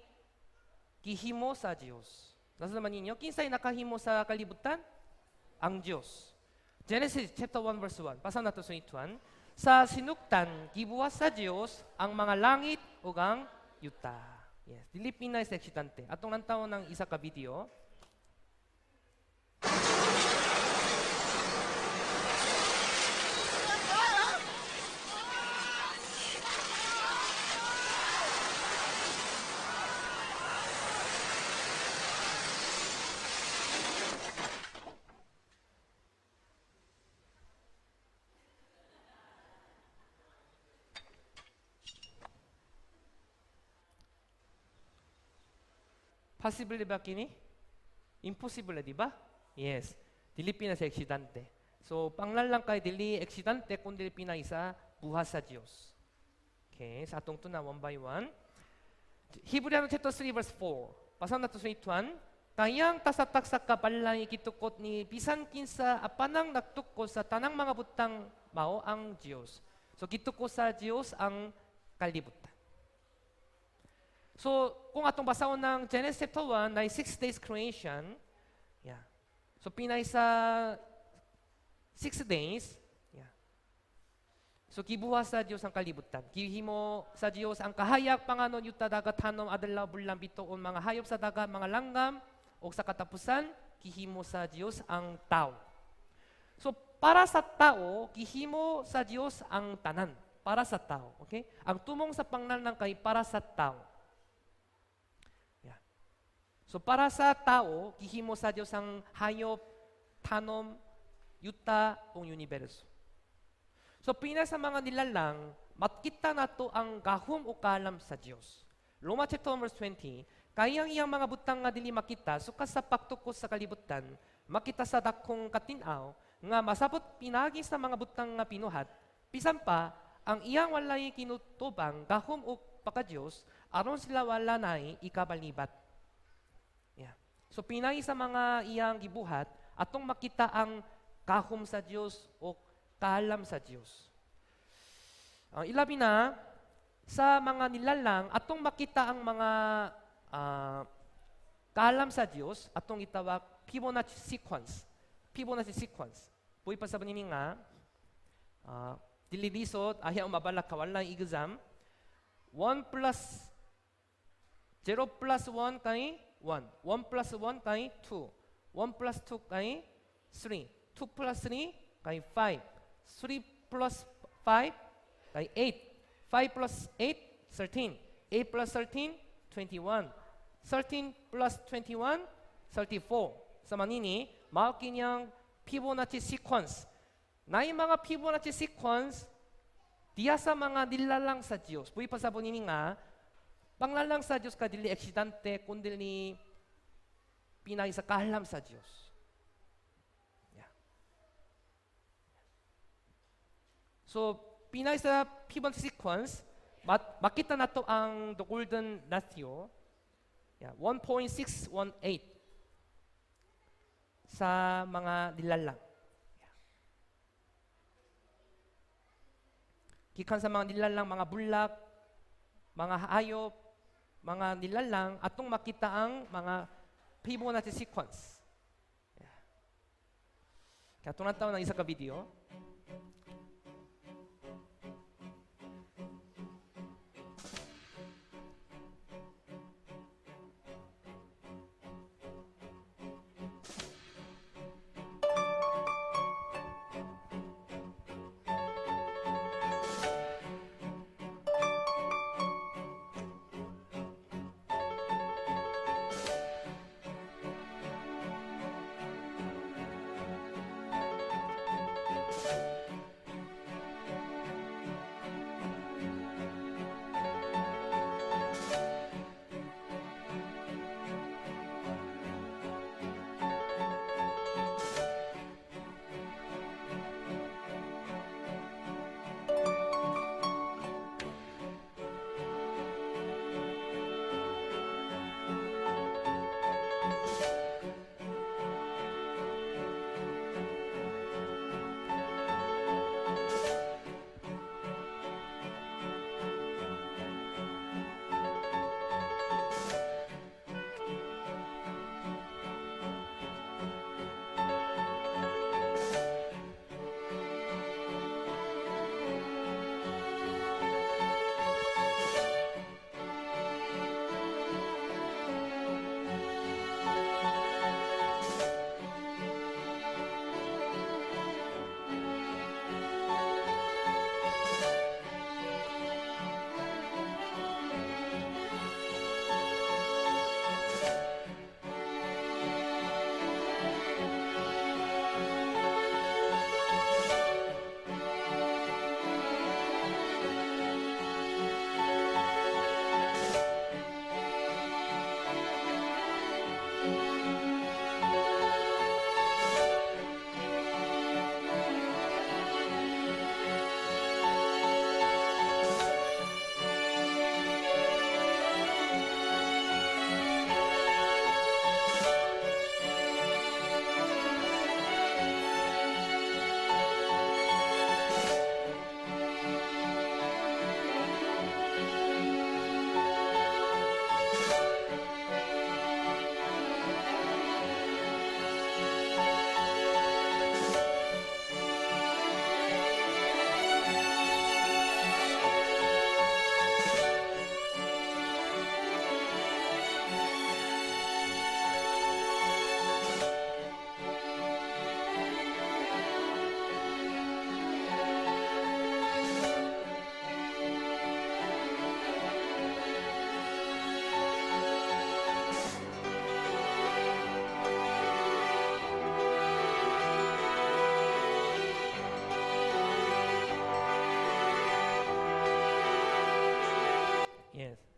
S1: gihimo sa Dios. Nasa naman ninyo, kinsay nakahimo sa kalibutan? Ang Dios. Genesis chapter 1 verse 1. Basa nato sa ituan. Sa sinugtan, gibuhat sa Dios ang mga langit ug ang yuta. Yes, dili pinay sa aksidente. Atong lantaw ng isa ka video. Possible ba kini? Impossible, di ba? Yes. Dili pina sa aksidente. So, panglalang kay dili aksidente kung dili pina isa buhat sa Dios. Okay, sa atong tuna one by one. Hebrew chapter 3 verse 4. Basa nato sa ituan. Kayang tasatak sa kabalay gitukot ni bisan kinsa apanang nagtukod sa tanang mga butang mao ang Dios. So gitukot sa Dios ang kalibutan. So, kung atong basahon ng Genesis chapter 1, na 6 days creation, yeah. So, pinay sa 6 days, yeah. So, gibuhat sa Dios ang kalibutan. Gihimo sa Dios ang kahayag, panganod, yuta, dagat, tanom, adlaw, bulan, bituon, mga hayop sa dagat, mga langgam, o sa katapusan, gihimo sa Dios ang tao. So, para sa tao, gihimo sa Dios ang tanan. Para sa tao. Okay? Ang tumong sa panglalang kay para sa tao. Yeah. So, para sa tao, gihimo sa Dios ang hayop, tanom, yuta, ug universo. So, pina sa mga nilalang, makita nato ang gahom o kaalam sa Dios. Roma chapter 1 verse 20, kay ang iyang mga butang nga dili makita, sukad sa pagtukos sa kalibutan, makita sa dakong katin-aw, nga masabot pinagi sa mga butang nga binuhat, bisan pa, ang iyang walay kinutobang gahom o pagka-Diyos, aron sila wala nay ikabalibat. Yeah. So pinagi sa mga iyang gibuhat, atong makita ang gahom sa Dios o kaalam sa Dios. Ang ilabi na sa mga nilalang, atong makita ang mga kaalam sa Dios, atong itawag Fibonacci sequence. Fibonacci sequence. Buhi pa sa nini nga, dili lisod, ayaw mabalaka, wala exam. 1 plus 0 plus 1 kay 1. 1 plus 1 kay 2. 1 plus 2 kay 3. 2 plus 3 kay 5. 3 plus 5 kay 8. 5 plus 8, 13. 8 plus 13, 21. 13 plus 21, 34. Sa manini, mao kiniyang Fibonacci sequence. Naay mga Fibonacci sequence, diya sa mga nilalang sa Diyos. Buhi pa sa nini nga, panglalang sa Diyos ka dili aksidente, kundi ni pinay sa kaalam sa Diyos. Yeah. So, pinay sa Fibonacci sequence, makita nato ang the golden ratio, yeah, 1.618 sa mga nilalang. Yeah. Gikan sa mga nilalang, mga bulak, mga hayop, mga nilalang, atong makita ang mga Fibonacci sequence. Yeah. Kaya tunataw ng isa ka video.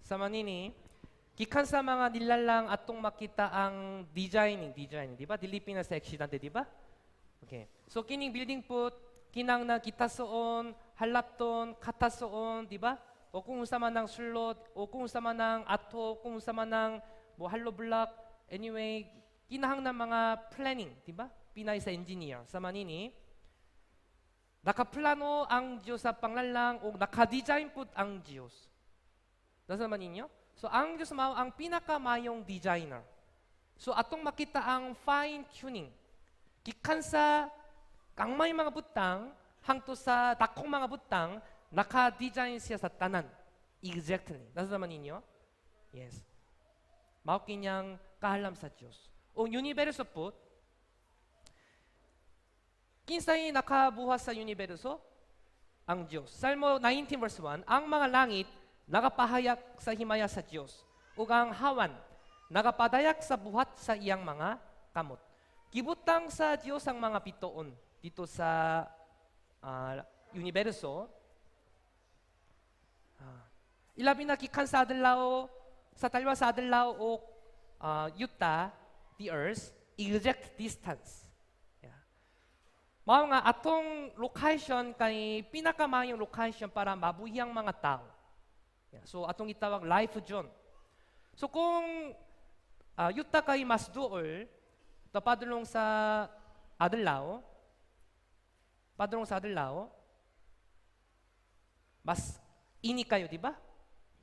S1: Sama nini, gikan sa mga nilalang atong makita ang designing, designing, di ba? Dili na sa aksidente, di ba? Okay. So kining building pud kinang na gitasoon, halapton, katasoon, di ba? O kung unsa man ang sulod, o kung unsa man ang ato, kung unsa man ang mo hollow block, anyway, kinahanglan mga planning, di ba? Pinay sa engineer. Sama nini, nakaplano ang Diyos sa panglalang o naka-design pud ang Diyos. Nasa man ninyo? So ang Diyos mao ang pinakamayong designer. So atong makita ang fine tuning. Gikan sa kangmay mga butang hangtod sa dakong mga butang, naka-design siya sa tanan. Exactly. Nasa naman ninyo? Yes. Mao kinyang kaalam sa Diyos. O universo po, kinsay nakabuhat sa universo? Ang Diyos. Salmo 19 verse 1, "Ang mga langit nagapahayag sa himaya sa Diyos, ug ang hawan nagapadayag sa buhat sa iyang mga kamot." Gibutang sa Diyos ang mga bituon dito sa universo. Ilabi na gikan sa adlaw, sa talwa sa adlaw o yuta, the earth, exact distance. Yeah. Mao nga atong location kay pinakamayong location para mabuhi ang mga tao. Yeah. So atong itawag life zone. So kung yuta kay mas duol, to padulong sa adlaw, mas init kayo, di ba?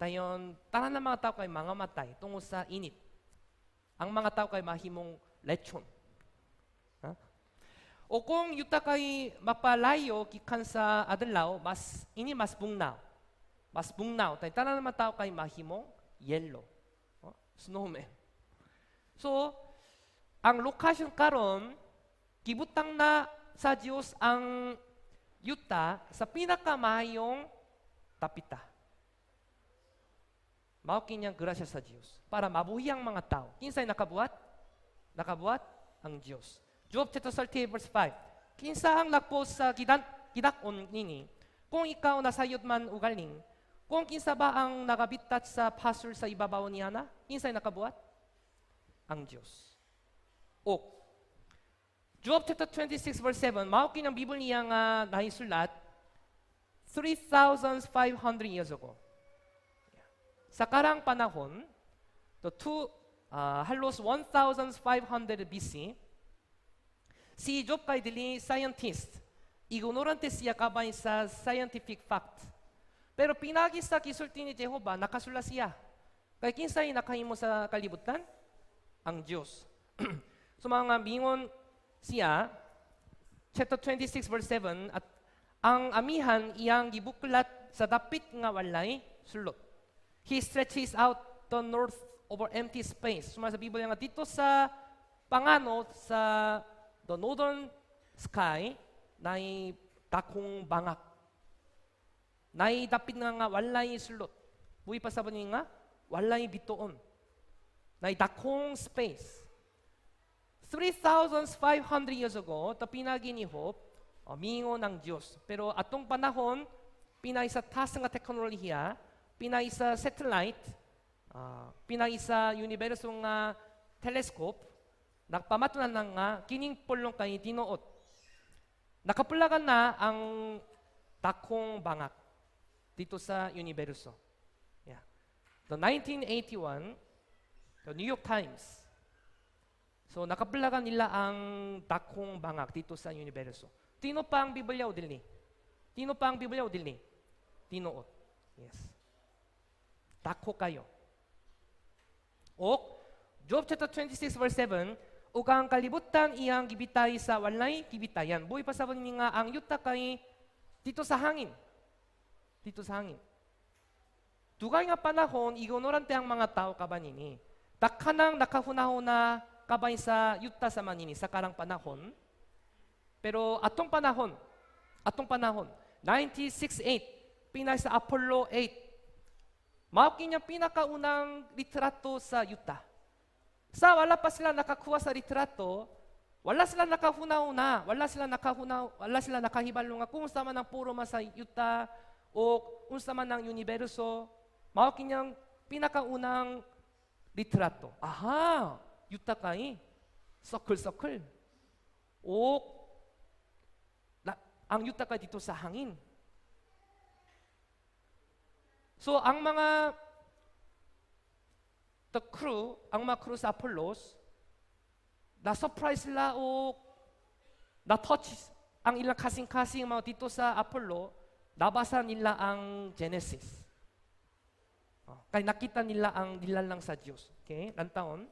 S1: Dayon, tanan ng mga tao kay mga matay tungod sa init. Ang mga tao kay mahimong lechon. Ha? O kung yuta kay mapalayo gikan sa adlaw, mas ini mas bugnaw. Mas bugnaw. Tay tanan ng mga tao kay mahimong yellow. Oh, snowman. So, ang lokasyon karon gibutang na sa Dios ang yuta sa pinakamayong tapita. Mao kinyang grasya sa Dios para mabuhi ang mga tao. Kinsay nakabuhat? Nakabuhat ang Dios. Job chapter 38 verse 5. "Kinsa ang nagpo sa gidak-on nini? Kung ikaw nasayod man ugaling, kung kinsa ba ang nagabitat sa pasol sa ibabaw niya na?" Kinsay nakabuhat? Ang Dios. O Job chapter 26 verse 7, mao kinyang Biblia nga naisulat 3,500 years ago. Sa karang panahon, the two, halos 1,500 BC, si Job kay dili scientist. Ignorante siya kabay sa scientific fact. Pero pinagi sa gisulti ni Jehova, nakasulat siya. Kay kinsay nakahimo sa kalibutan? Ang Diyos. So mga mingon siya, chapter 26 verse 7, "At ang amihan iyang gibuklat sa dapit nga walay sulot. He stretches out the north over empty space." Suma sa Biblia nga dito sa panganod sa the northern sky, nay dakong bangak. Nay dapit nga nga walay sulot. Buhi pa sa nga walay bituon. Nay dakong space. 3,500 years ago, ito pinagi ni Job, mingon ng Diyos. Pero atong panahon, pinay sa taas nga teknolohiya, pinay sa satellite, pinay sa universo nga telescope, nagpamatunan na nga kining pulong kay tinuod. Nakapulagan na ang dakong bangak dito sa universo. Yeah. The 1981, the New York Times. So nakapulagan nila ang dakong bangak dito sa universo. Tinuod pa ang Biblia o dili? Tinuod pa ang Biblia o dili? Tinuod. Yes. Dako kayo. O Job chapter 26 verse 7, "Ug ang kalibutan iyang gibitay sa walay gibitayan." Buhi pa sa nga ang yuta kay dito sa hangin. Dito sa hangin. Dugay nga panahon, ignorante ang mga tao kaban nini. Dakhanang nakahuna-huna kabay sa yuta sa manini sa karang panahon. Pero atong panahon, 1968, pinay sa Apollo 8. Mao kinyang pinakaunang litrato sa yuta. Sa wala pa sila nakakuha sa litrato, wala sila nakahuna-huna, wala sila nakahuna, wala sila nakahibalo nga kung unsa man ang porma sa yuta o unsa man ang universo. Mao kinyang Pinakaunang litrato. Aha, yuta kay circle circle. O na, ang yuta kay dito sa hangin. So ang mga the crew, ang mga crew sa Apollos, na-surprise sila o na-touch ang ilang kasing-kasing mga dito sa Apollo, nabasa nila ang Genesis. Oh, kaya nakita nila ang nilalang sa Diyos. Okay? Lantaon.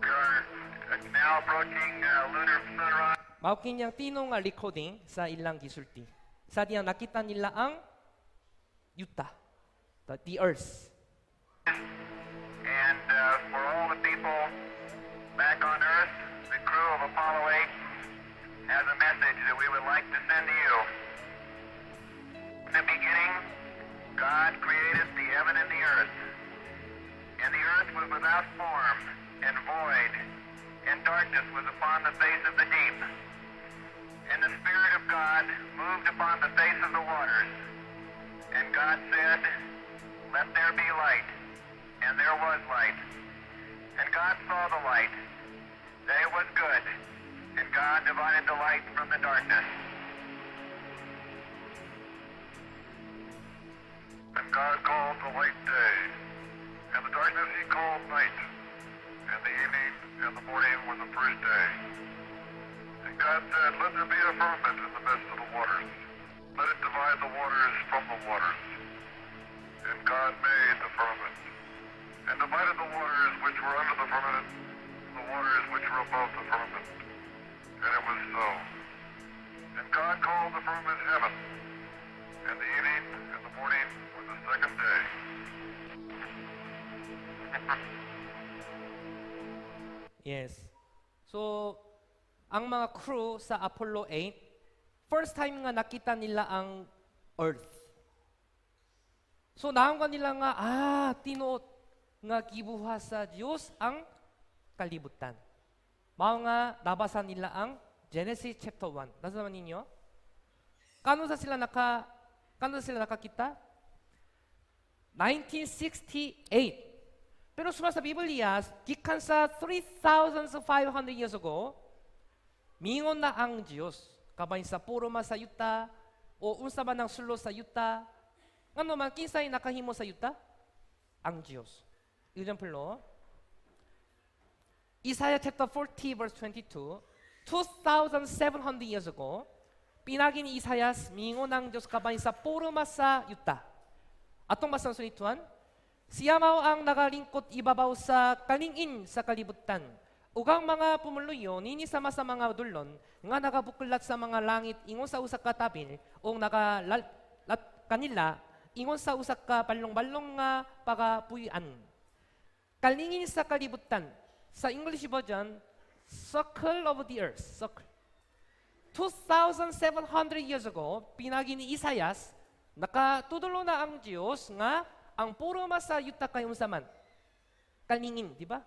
S6: We are now approaching lunar sunrise.
S1: Mao kinyang tino nga recording sa ilang gisulti. Sa diyang nakita nila ang yuta, the earth.
S6: And for all the people back on Earth, the crew of Apollo 8 has a message that we would like to send to you. In the beginning, God created the heaven and the earth. And the earth was without form and void, and darkness was upon the face of the deep. And the Spirit of God moved upon the face of the waters. And God said, "Let there be light." And there was light. And God saw the light, that it was good. And God divided the light from the darkness. And God called the light day, and the darkness he called night. And the evening and the morning were the first day. And God said, "Let there be a firmament in the midst of the waters. Let it divide the waters from the waters." And God made the firmament, and divided the waters which were under the firmament from the waters which were above the firmament. And it was so. And God called the firmament heaven. And the evening and the morning were the second day.
S1: Yes. So, ang mga crew sa Apollo 8, first time nga nakita nila ang Earth. So, naanggan nila nga, tinuod nga gibuhat sa Dios ang kalibutan. Mao nga nabasa nila ang Genesis chapter 1. Nasa naman ninyo? Kano sa sila nakakita? 1968. Pero suma sa Biblia, gikan sa 3,500 years ago, mingon na ang Diyos kabahin sa porma sa yuta o unsa man ang sulo sa yuta. Ngano man kinsay nakahimo sa yuta? Ang Diyos. Example, Isaiah chapter 40 verse 22, 2,700 years ago, pinagi ni Isaias mingon ang Diyos kabahin sa porma sa yuta. Atong basang sunituan, siya mao ang nagalingkod ibabaw sa kalingin sa kalibutan. Ug ang mga pumuluyo nini sama sa mga dulon nga nagabuklat sa mga langit ingon sa usa ka tabil o nagalat kanila ingon sa usa ka balong-balong nga pagapuy-an. Kalingin sa kalibutan. Sa English version, circle of the earth, circle. 2,700 years ago, pinagi ni Isayas, nakatudulo na ang Diyos nga ang porma sa yuta kay unsa man? Kalingin, di ba?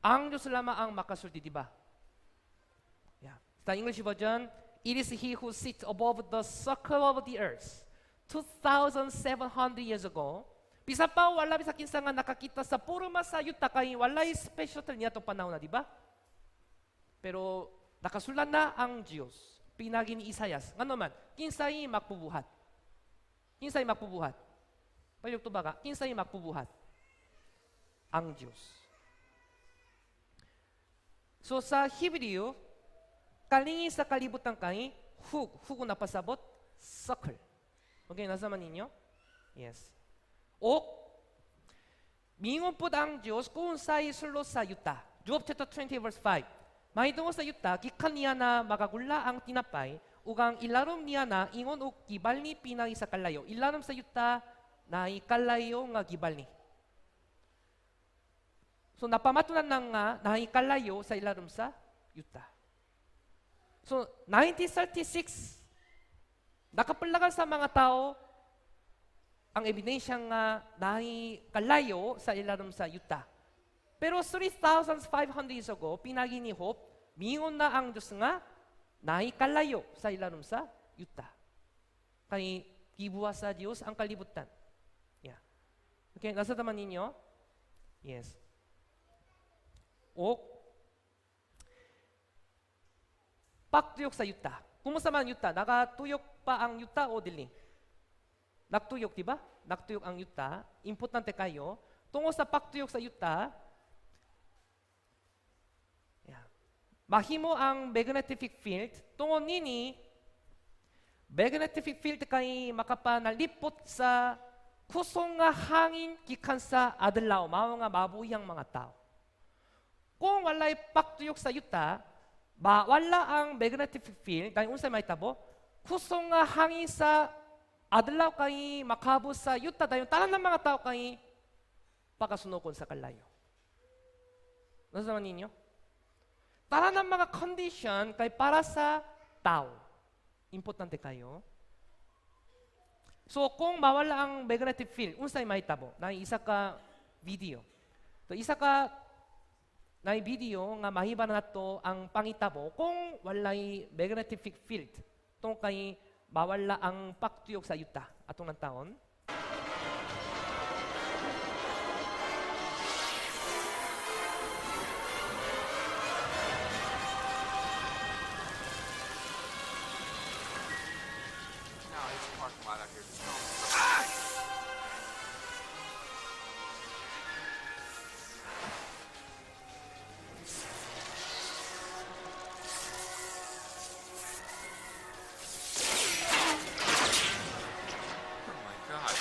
S1: Ang Diyos lamang ang makasulti, di ba? Yeah. Sa English version, it is He who sits above the circle of the earth. 2,700 years ago, bisa pa wala bisa kinsa nga nakakita sa porma sa yuta kay walay special niya to panahon na, di ba? Pero nakasulat na ang Diyos. Pinagi ni Isayas. Ngano man, kinsay magbubuhat? Kinsay magbubuhat? Payog to baga, kinsay magbubuhat? Ang Diyos. So sa Hebreo, kalingin sa kalibutan kay hug, hug napasabot, circle. Okay, nasa man ninyo? Yes. O, mingon pud ang Diyos kung unsay sulod sa yuta. Job chapter 20 verse 5. Mahitungod sa yuta, gikan niya na makagula ang tinapay, ug ang ilarom niya na ingon og gibalni pinagi sa kalayo. Ilarom sa yuta na kalayo nga gibalni. So napamatunan na nga naay kalayo sa ilalom sa yuta. So 1936, nakaplagan sa mga tao ang ebidensya nga naay kalayo sa ilalom sa yuta. Pero 3,500 years ago, pinagi ni Job, miingon na ang Diyos nga naay kalayo sa ilalom sa yuta. Kay gibuhat sa Diyos ang kalibutan. Yeah. Okay, nasabtan ninyo? Yes. O pagtuyok sa yuta. Kumusta man yuta? Nakatuyok pa ang yuta o dili? Nagtuyok, di ba? Nagtuyok ang yuta. Importante kayo. Tungod sa pagtuyok sa yuta, yeah, mahimo ang magnetic field. Tungod nini, magnetic field kay makapanalipot sa kusog nga hangin gikan sa adlaw, mao nga mabuhi ang mga tao. Kung walay pagtuyok sa yuta, mawala ang magnetic field, dahil unsay mahitabo? Kusog nga hangin sa adlaw kay makabot sa yuta, dayon tanan ng mga tao kay pakasunokon sa kalayo. Nasabtan ninyo? Tanan ng mga condition kay para sa tao. Importante kayo. So kung mawala ang magnetic field, unsay mahitabo? Na isa ka video. So isa ka na video nga mahiba na nato ang pangitabo kung walay magnetic field tungod kay mawala ang pagtuyok sa yuta atong ng taon.
S4: No, it's a parking lot out here. Just go. Oh my God.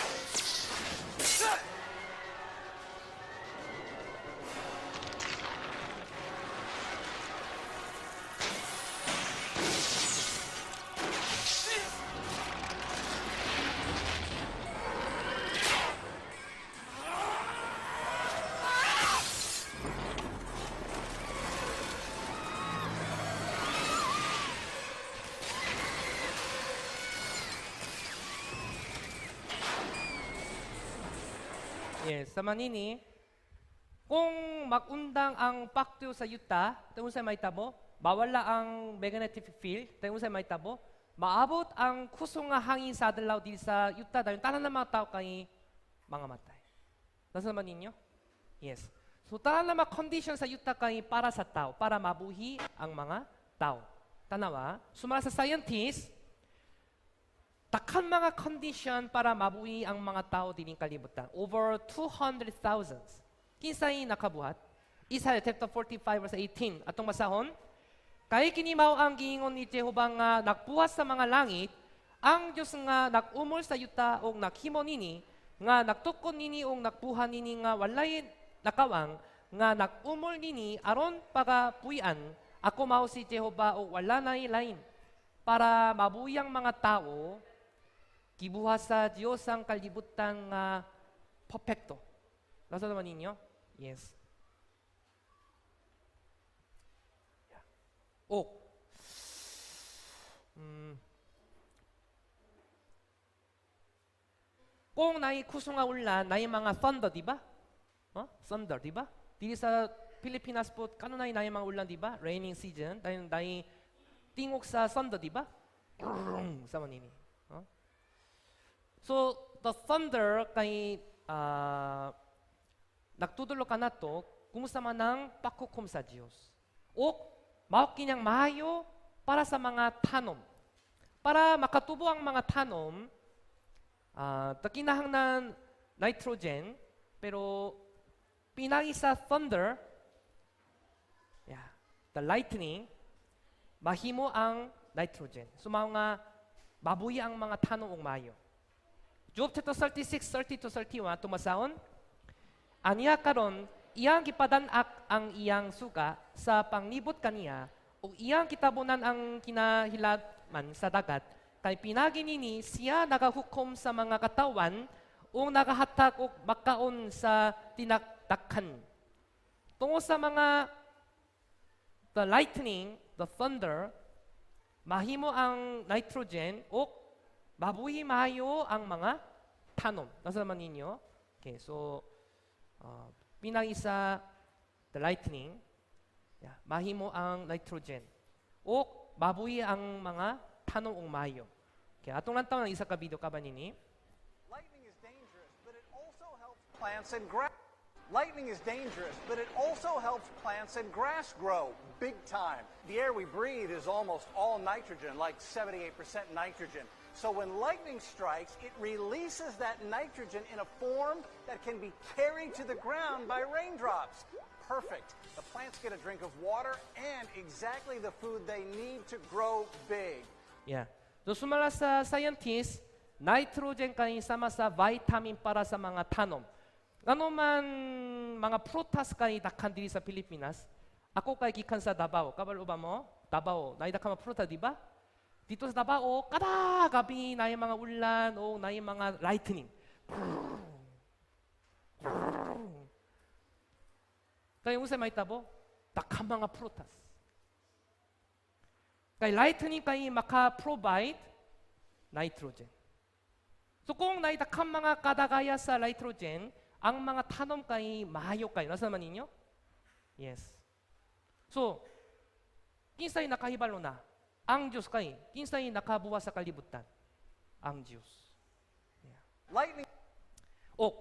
S1: Yes, sama nini, kung magundang ang pagtuyok sa yuta, dayon unsay mahitabo, mawala ang magnetic field, dayon unsay mahitabo, maabot ang kusog nga hangin sa adlaw diri sa yuta, dayon tanan ng mga tao kay mga matay. Nasabtan ninyo? Yes. So tanan ng mga condition sa yuta kay para sa tao, para mabuhi ang mga tao. Tanawa, sumala sa scientist, daghan mga condition para mabuhi ang mga tao dining kalibutan. Over 200,000. Kinsay nakabuhat? Isaiah chapter 45 verse 18. Atong basahon. "Kay kini mao ang giingon ni Jehova nga nagbuhat sa mga langit, ang Dios nga nag-umol sa yuta og naghimo nini, nga nagtukod nini og nagbuhat nini nga walay nakawang, nga nag-umol nini aron pagapuy-an. Ako mao si Jehova og wala nay lain." Para mabuhi ang mga tao, gibuhat sa Dios ang kalibutan nga perfecto. Nasabtan ninyo? Yes. Yeah. O kung naay kusog nga ulan, naay mga thunder, di ba? Huh? Thunder, di ba? Diri sa Pilipinas po, kanunay naay mga ulan, di ba? Raining season, dayon naay tingog sa thunder, di ba? Sama nini. Huh? So, the thunder kay nagtudlo kanato, kumusta man ang paghukom sa Diyos. O mao kinyang maayo para sa mga tanom. Para makatubo ang mga tanom, kinahanglan nitrogen, pero pinagi sa thunder, yeah, the lightning, mahimo ang nitrogen. So mao nga mabuhi ang mga tanom og maayo. Job chapter 36, 30 to 31, tumasahon. "Aniya karon, iyang gipadan-ak ang iyang suga sa panglibot kaniya, ug iyang gitabunan ang kinahilaman sa dagat. Kay pinagi nini siya nagahukom sa mga katawhan ug nagahatag og makaon sa tinakdakan." Tungod sa mga the lightning, the thunder, mahimo ang nitrogen o mabuhi maayo ang mga tanom. Nasa naman ninyo? Okay, so pinaagi sa the lightning, yeah, mahimo ang nitrogen o mabuhi ang mga tanom og maayo. Okay, atong lantaw ng isa ka video kaban nini.
S7: Lightning is dangerous, but it also helps plants and grass. Lightning is dangerous, but it also helps plants and grass grow big time. The air we breathe is almost all nitrogen, like 78% nitrogen. So when lightning strikes, it releases that nitrogen in a form that can be carried to the ground by raindrops. Perfect. The plants get a drink of water and exactly the food they need to grow big.
S1: Yeah. So sumala sa scientist, nitrogen kay sama sa vitamin para sa mga tanom. Ngano man mga prutas kay dakhan diri sa Pilipinas? Ako kay gikan sa Davao. Kabalo ba mo? Davao. Naay dakhan mga prutas, di ba? Dito sa Davao, kada gabi naay mga ulan o naay mga lightning. Kay unsay mahitabo? Dakhan mga prutas. Kay lightning kay maka-provide nitrogen. So kung naay dakhan mga kadagaya sa nitrogen, ang mga tanom kay maayo kayo. Nasa naman ninyo? Yes. So, kinsay nakahibalo na? Ang Diyos kay. Kinsay nakabuhat sa kalibutan? Ang Diyos. Yeah.
S7: Lightning
S1: O,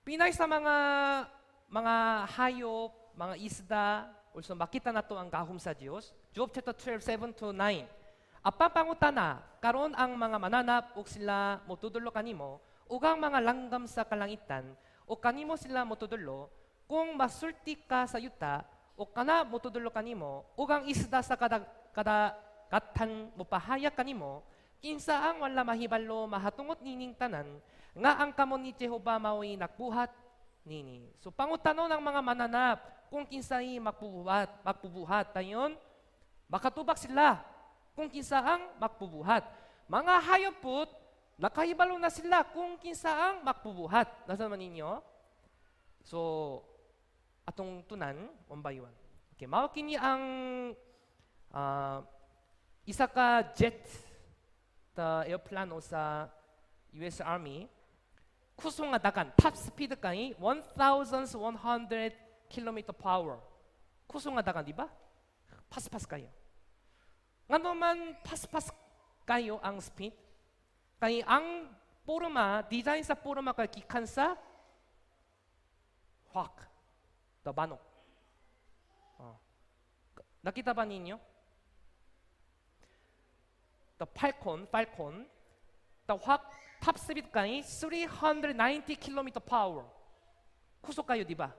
S1: pinaagi sa mga hayop, mga isda, also makita nato ang gahom sa Dios. Job chapter 12, 7 to 9. Apan pangutana, karon ang mga mananap ug sila motudlo kanimo, ug ang mga langgam sa kalangitan, o kanimo sila motudlo, kung masulti ka sa yuta, o kana motudlo kanimo, ug ang isda sa kada kadagatan mopahayag kanimo, kinsa ang wala mahibalo mahatungot nining tanan, nga ang kamot ni Jehova mao'y nagbuhat nini. So pangutanon ng mga mananap kung kinsay magbubuhat, magbubuhat dayon makatubag sila kung kinsa ang magbubuhat. Mga hayop pud, nakahibalo na sila kung kinsa ang magbubuhat. Nasa naman ninyo? So, atong tunan, one by one. Okay, mao kini ang isa ka jet the airplano sa US Army. Kusog nga dagan, top speed kay 1,100 km per hour. Kusog nga dagan, di ba? Paspas kayo. Ngano man paspas kayo ang speed? Kay ang porma, design sa porma kay gikan sa hawk, the manok. Oh. Nakita ba ninyo? The falcon, falcon, the hawk top speed kay 390 km per hour. Kusog kayo, di ba?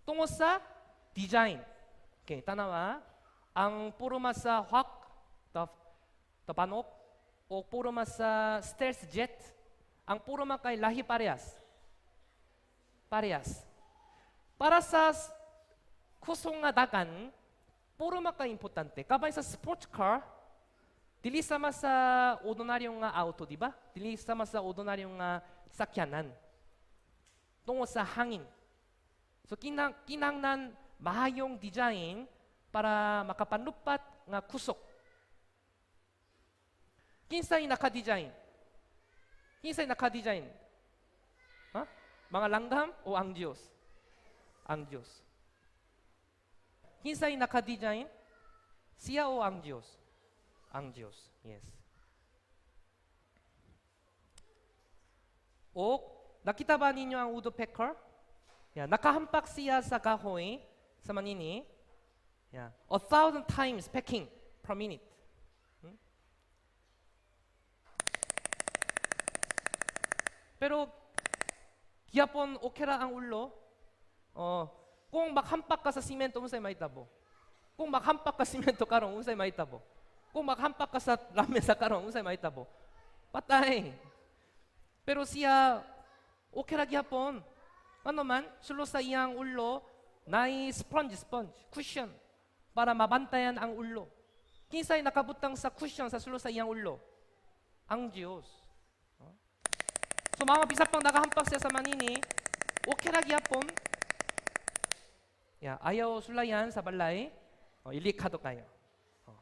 S1: Tungod sa design. Okay, tanawa. Ang porma sa hawk, the manok, o porma sa stealth jet, ang porma kay lahi parehas. Parehas. Para sa kusog nga dagan, porma kay importante. Kabay sa sports car, dili sama sa ordinaryo nga auto, di ba? Dili sama sa ordinaryo nga sakyanan. Tungod sa hangin. So kinahanglan maayong design para makapanupat nga kusog. Kinsay naka-design? Kinsay naka-design? Ha? Mga langgam o ang Diyos? Ang Diyos. Kinsay naka-design? Siya o ang Diyos? Ang Diyos. Yes. O nakita ba ninyo ang woodpecker? Yeah, nakahampak siya sa kahoy sa manini. Yeah, 1,000 times pecking per minute. Pero gihapon okay ra ang ulo. Oh, kung maghampak ka sa simento, unsay mahitabo? Kung maghampak ka sa simento karon, unsay mahitabo? Kung maghampak ka sa lamesa karon, unsay mahitabo? Patay. Pero siya okay ra gihapon. Ano man, sulod sa iyang ulo, naay sponge, sponge, cushion, para mabantayan ang ulo. Kinsay nakabutang sa cushion sa sulod sa iyang ulo? Ang Diyos. So mga bisan pang nagahampak siya sa manini, okay ra gihapon. Ya, ayaw sulayan sa balay, oh, ilikado kayo. Oh.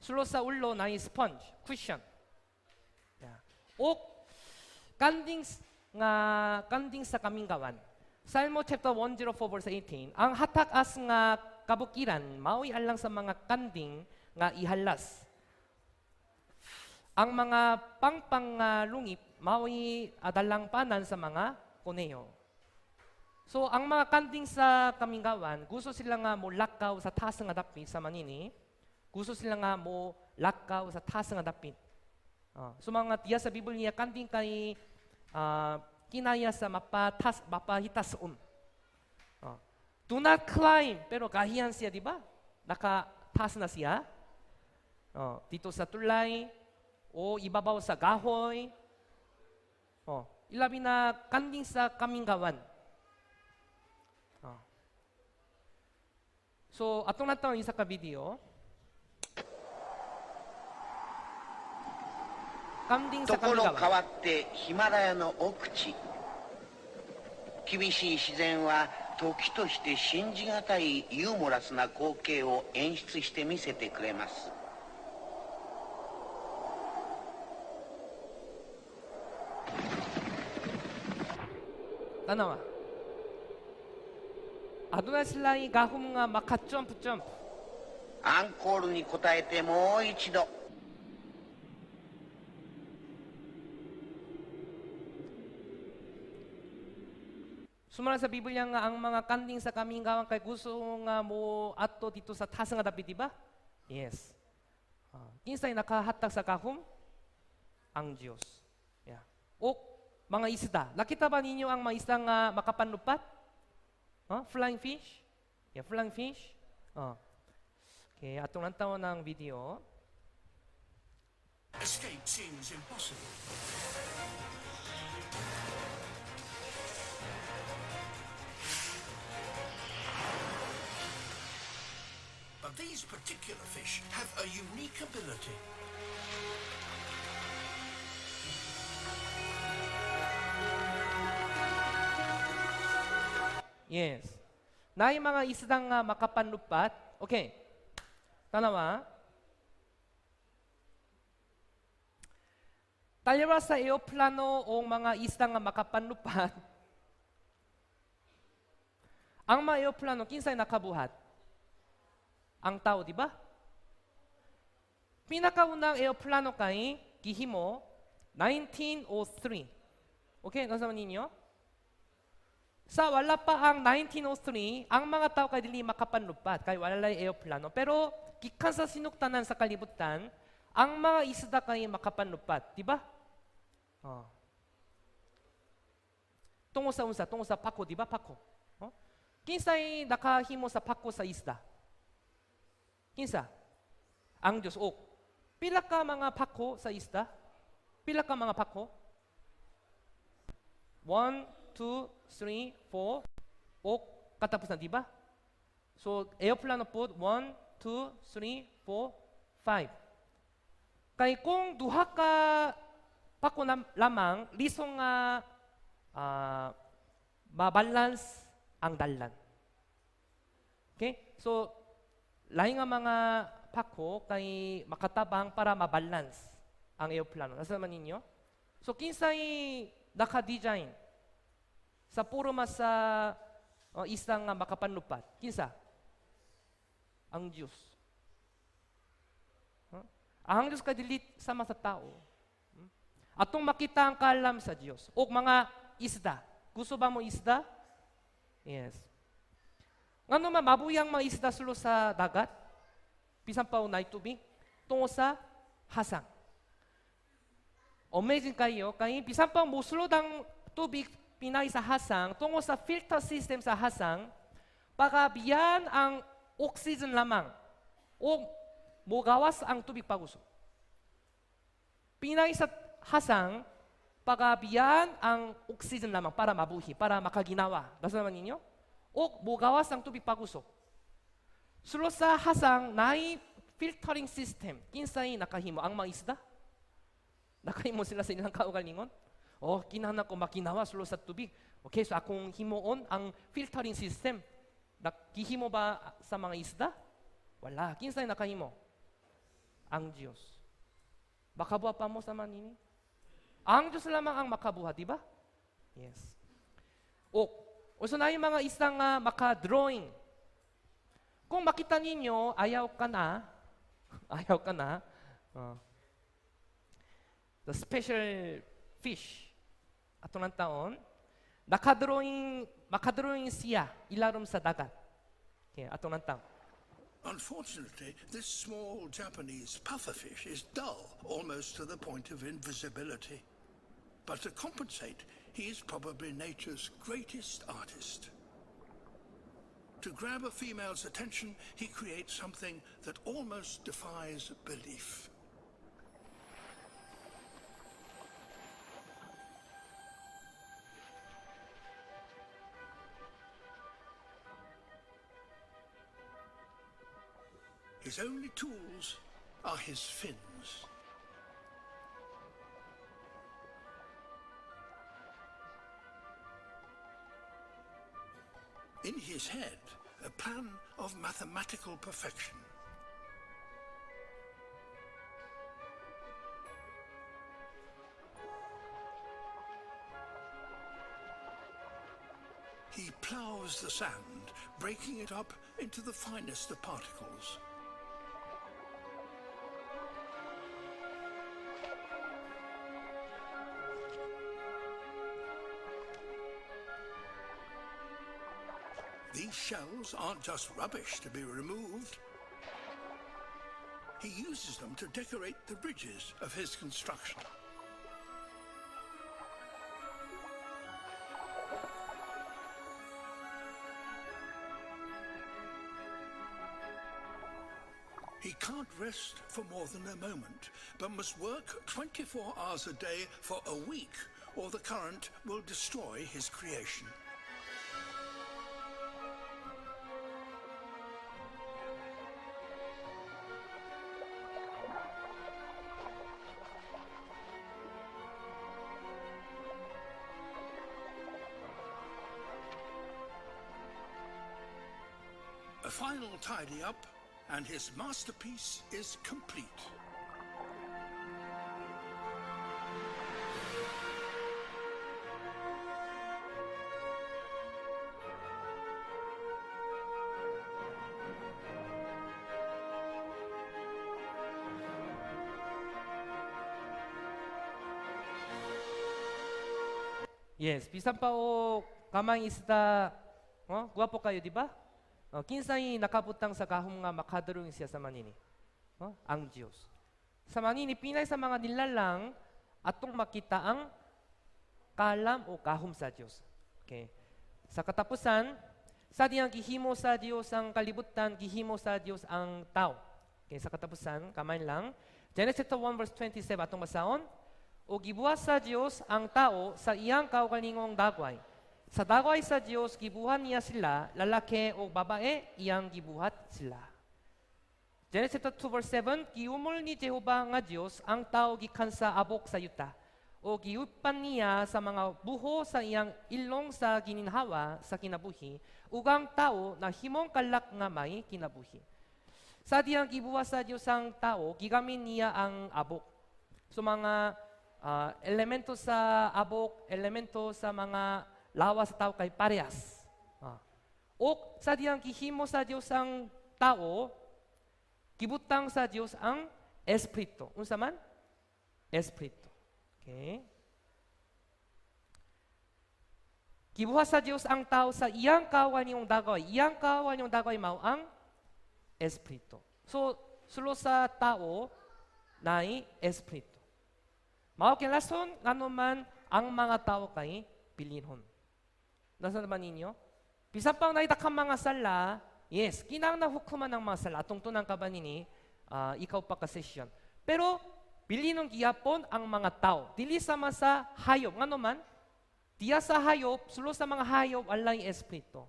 S1: Sulod sa ulo na sponge, cushion. Ya. O kanding nga kanding sa kamingawan. Salmo chapter 104 verse 18, ang hatak as nga kabukiran mao'y alang sa mga kanding nga ihalas. Ang mga pangpang nga lungip mao'y adalang panan sa mga koneho. So ang mga kanding sa kamingawan, gusto sila nga mo lakaw sa taas nga dapit sa manini. Gusto sila nga mo lakaw sa taas nga dapit. So mga tiya sa Biblia kanding kay kinaya sa mapatas mapahitason. Do not climb, pero kahiyan siya, di ba? Nakataas na siya. Dito sa tulay o ibabaw sa kahoy. Oh, ilabi na kanding sa kamingawan. So, atong natawag isa ka video. Kanding sa
S8: ところ
S1: kamingawan.
S8: 変わってヒマラヤの奥地。厳しい自然は時として信じがたいユーモラスな光景を演出して見せてくれます。
S1: Tanawa. Aduna sila'y gahom nga maka-jump-jump.
S8: アンコールに応えてもう一度。
S1: Sumala sa Biblia nga ang mga kanding sa kamingawan kay gusto nga mo ato dito sa taas nga dapit, di ba? Yes. Kinsay nakahatag sa gahom? Ang Diyos. Yeah. O mga isda. Nakita ba ninyo ang mga isda nga makapanlupat? Huh? Flying fish? Yeah, flying fish. Okay, atong lantawan ng video.
S9: Escape seems impossible. But these particular fish have a unique ability.
S1: Yes. Naay mga isdang nga makapanlupat. Okay. Tanawa. Taliwa sa eroplano o mga isda nga makapanlupat. Ang mga eroplano, kinsay nakabuhat? Ang tao, di ba? Pinakaunang eroplano kay gihimo 1903. Okay, nasa ninyo? Sa wala pa ang 1903, ang mga tao kay dili makapanlupat, kay wala lay eroplano. Pero gikan sa sinugtanan sa kalibutan, ang mga isda kay makapanlupat, di ba? Oh. Tungo sa unsa, tungo sa pako, di ba? Pako. Oh? Kinsay nakahimo sa pako sa isda? Kinsa? Ang Diyos. O, pila ka mga pako sa isda? Pila ka mga pako? 1, 2, 3, 4, o katapusan, di ba? So, airplano po, 1, 2, 3, 4, 5. Kay kung duha ka pako lamang, lisong nga mabalance ang dalan. Okay? So, lahi nga mga pako kay makatabang para mabalance ang aeroplano. Nasa naman ninyo? So, kinsay naka-design sa puro mas sa isang nga makapanlupat? Kinsa? Ang Diyos. Huh? Ang Diyos kadili sama sa tao. Atong makita ang kalam sa Diyos. O mga isda. Gusto ba mo isda? Yes. Ngano man mabuyang mga isda sulo sa dagat? Bisan pa naay tubig? Tungo sa hasang. Amazing kayo, kay bisan pa mosulod ang tubig pinay sa hasang, tungo sa filter system sa hasang, pagabiyan ang oxygen lamang o mogawas ang tubig pagusok. Pinay sa hasang, pagabiyan ang oxygen lamang para mabuhi, para makaginawa. Nasa naman ninyo? O mogawas ang tubig pagusok. Sulod sa hasang, naay filtering system. Kinsay nakahimo ang mga isda? Nakahimo sila sa ilang kaugalingon? Oh, kinahanglan ko makinawa sulod sa tubig. Okay, so akong himuon ang filtering system. Nakihimo ba sa mga isda? Wala. Kinsay nakahimo? Ang Diyos. Makabuhat pa mo sa manini? Ang Diyos lamang ang makabuhat, di ba? Yes. O, so na yung mga isda nga maka-drawing. Kung makita ninyo, ayaw ka na. Ayaw ka na. The special fish. Ato ng taon, nakadrawing, makadrawing siya ilarom sa dagat. Okay, ato ng taon.
S9: Unfortunately, this small Japanese pufferfish is dull, almost to the point of invisibility. But to compensate, he is probably nature's greatest artist. To grab a female's attention, he creates something that almost defies belief. His only tools are his fins. In his head, a plan of mathematical perfection. He plows the sand, breaking it up into the finest of particles. These shells aren't just rubbish to be removed. He uses them to decorate the bridges of his construction. He can't rest for more than a moment, but must work 24 hours a day for a week, or the current will destroy his creation. A final tidy up, and his masterpiece is complete.
S1: Yes, bisan pa o kamay isda, oh, guwapo kayo, di ba? Oh, kinsay nakabutang sa gahom nga makadrawing siya sa manini. Oh, ang Diyos. Sa manini, pinay sa mga nilalang atong makita ang kalam o gahom sa Diyos. Okay. Sa katapusan, sa diyang gihimo sa Diyos ang kalibutan, gihimo sa Diyos ang tao. Okay, sa katapusan, kamay lang. Genesis 1 verse 27, atong basaon. O gibuhat sa Diyos ang tao sa iyang kaugalingong dagway. Sa dagway sa Diyos, gibuhat niya sila, lalaki o babae, iyang gibuhat sila. Genesis 2 verse 7, giumol ni Jehova nga Diyos ang tao gikan sa abok sa yuta. O giupan niya sa mga buho sa iyang ilong sa gininhawa sa kinabuhi, ug ang tao na himong kalak nga may kinabuhi. Sa diyang gibuhat sa Diyos ang tao, gigamit niya ang abok. So mga elemento sa abok, elemento sa mga lawas sa tao kay parehas. O sa diyang gihimo sa Diyos ang tao, gibutang sa Diyos ang espiritu. Unsa man? Espiritu. Okay. Gibuhat sa Diyos ang tao sa iyang kaugalingong dagway. Iyang kaugalingong dagway mao ang espiritu. So, sulo sa tao naay espiritu. Mao kay rason ngano man ang mga tao kay bilinhon. Nasa naman ninyo? Bisan pang naitakan mga sala, yes, kinahanglan hukuman ng mga sala. Atong tunang kabanini, ikaw pa ka session. Pero bilinong gihapon ang mga tao. Dili sama sa hayop. Ngano man? Diya sa hayop, sulo sa mga hayop, alay espiritu.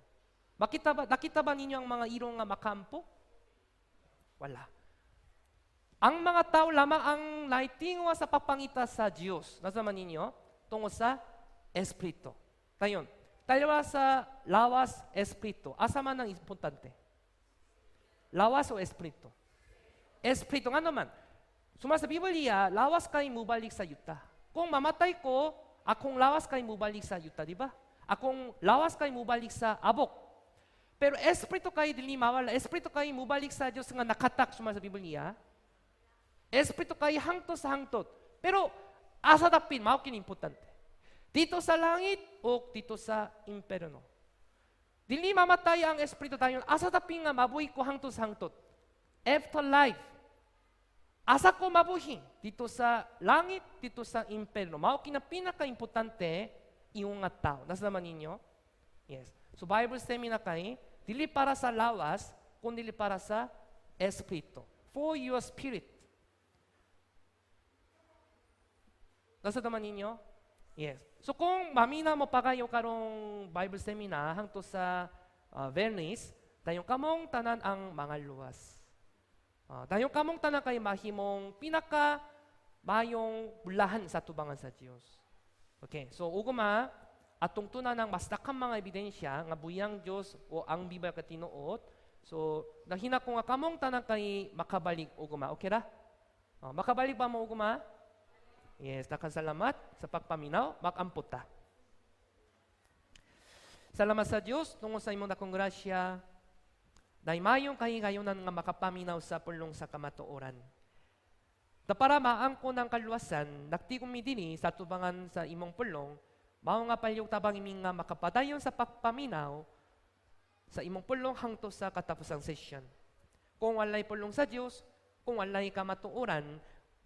S1: Nakita ba ninyo ang mga irong nga makampo? Wala. Ang mga tao lamang ang naitingwa sa pagpangita sa Diyos. Nasa man ninyo? Tungod sa espiritu. Tayon. Dalawa sa lawas, espiritu. Asa man ang importante? Lawas o espiritu? Espiritu. Nga naman, suma sa Biblia, lawas kay mubalik sa yuta. Kung mamatay ko, akong lawas kay mubalik sa yuta, di ba? Akong lawas kay mubalik sa abok. Pero espiritu kay dili mawala. Espiritu kay mubalik sa Dios nga nakatak suma sa Biblia. Espiritu kay hangtod sa hangtod. Pero asa dapit mao kini importante? Dito sa langit o dito sa imperno. Dili mamatay ang espiritu dayon. Asa dapit nga mabuhi ko hangtod sa hangtod? Afterlife. Asa ko mabuhi? Dito sa langit, dito sa imperno. Mao kina pinaka-importante iyong nga tao. Nasaman ninyo? Yes. So Bible seminar kay dili para sa lawas, kundi para sa espiritu. For your spirit. Nasaman ninyo? Yes. So kung mamina mo pa kayo karong Bible seminar hangtod sa Venice, dayon kamong tanan ang mga luwas. Dayon kamong tanan kay mahimong pinaka mayong bulahan sa tubangan sa Dios. Okay. So ugma atong tunan ang mas dakang mga ebidensya nga buyang Dios o ang Biblia ka tinuod. So nahina ko nga kamong tanan kay makabalik ugma. Okay ra? Makabalik ba mo ugma? Yes, daghang salamat sa pagpaminaw, mag-ampo ta. Salamat sa Dios tungod sa imong dakong grasya, na mayong kahigayonan nga makapaminaw sa pulong sa kamatuoran. Da para maangko ng kaluwasan, nagtigom mi dinhi sa tubangan sa imong pulong, mao nga palihog tabang imi nga makapadayon sa pagpaminaw sa imong pulong hangtod sa katapusang session. Kung walay pulong sa Dios, kung walay kamatuoran,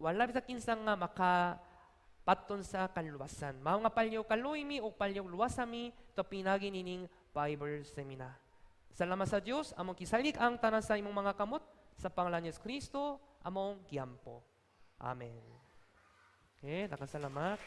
S1: wala bisa kinsa nga makapaton sa kaluwasan. Mao nga palihog kaluoy mi o palihog luwasa mi to pinagi nining Bible seminar. Salamat sa Dios, among gisalig ang tanan sa imong mga kamot sa pangalan ni Hesus Kristo, among giampo. Amen. Okay, daghang salamat.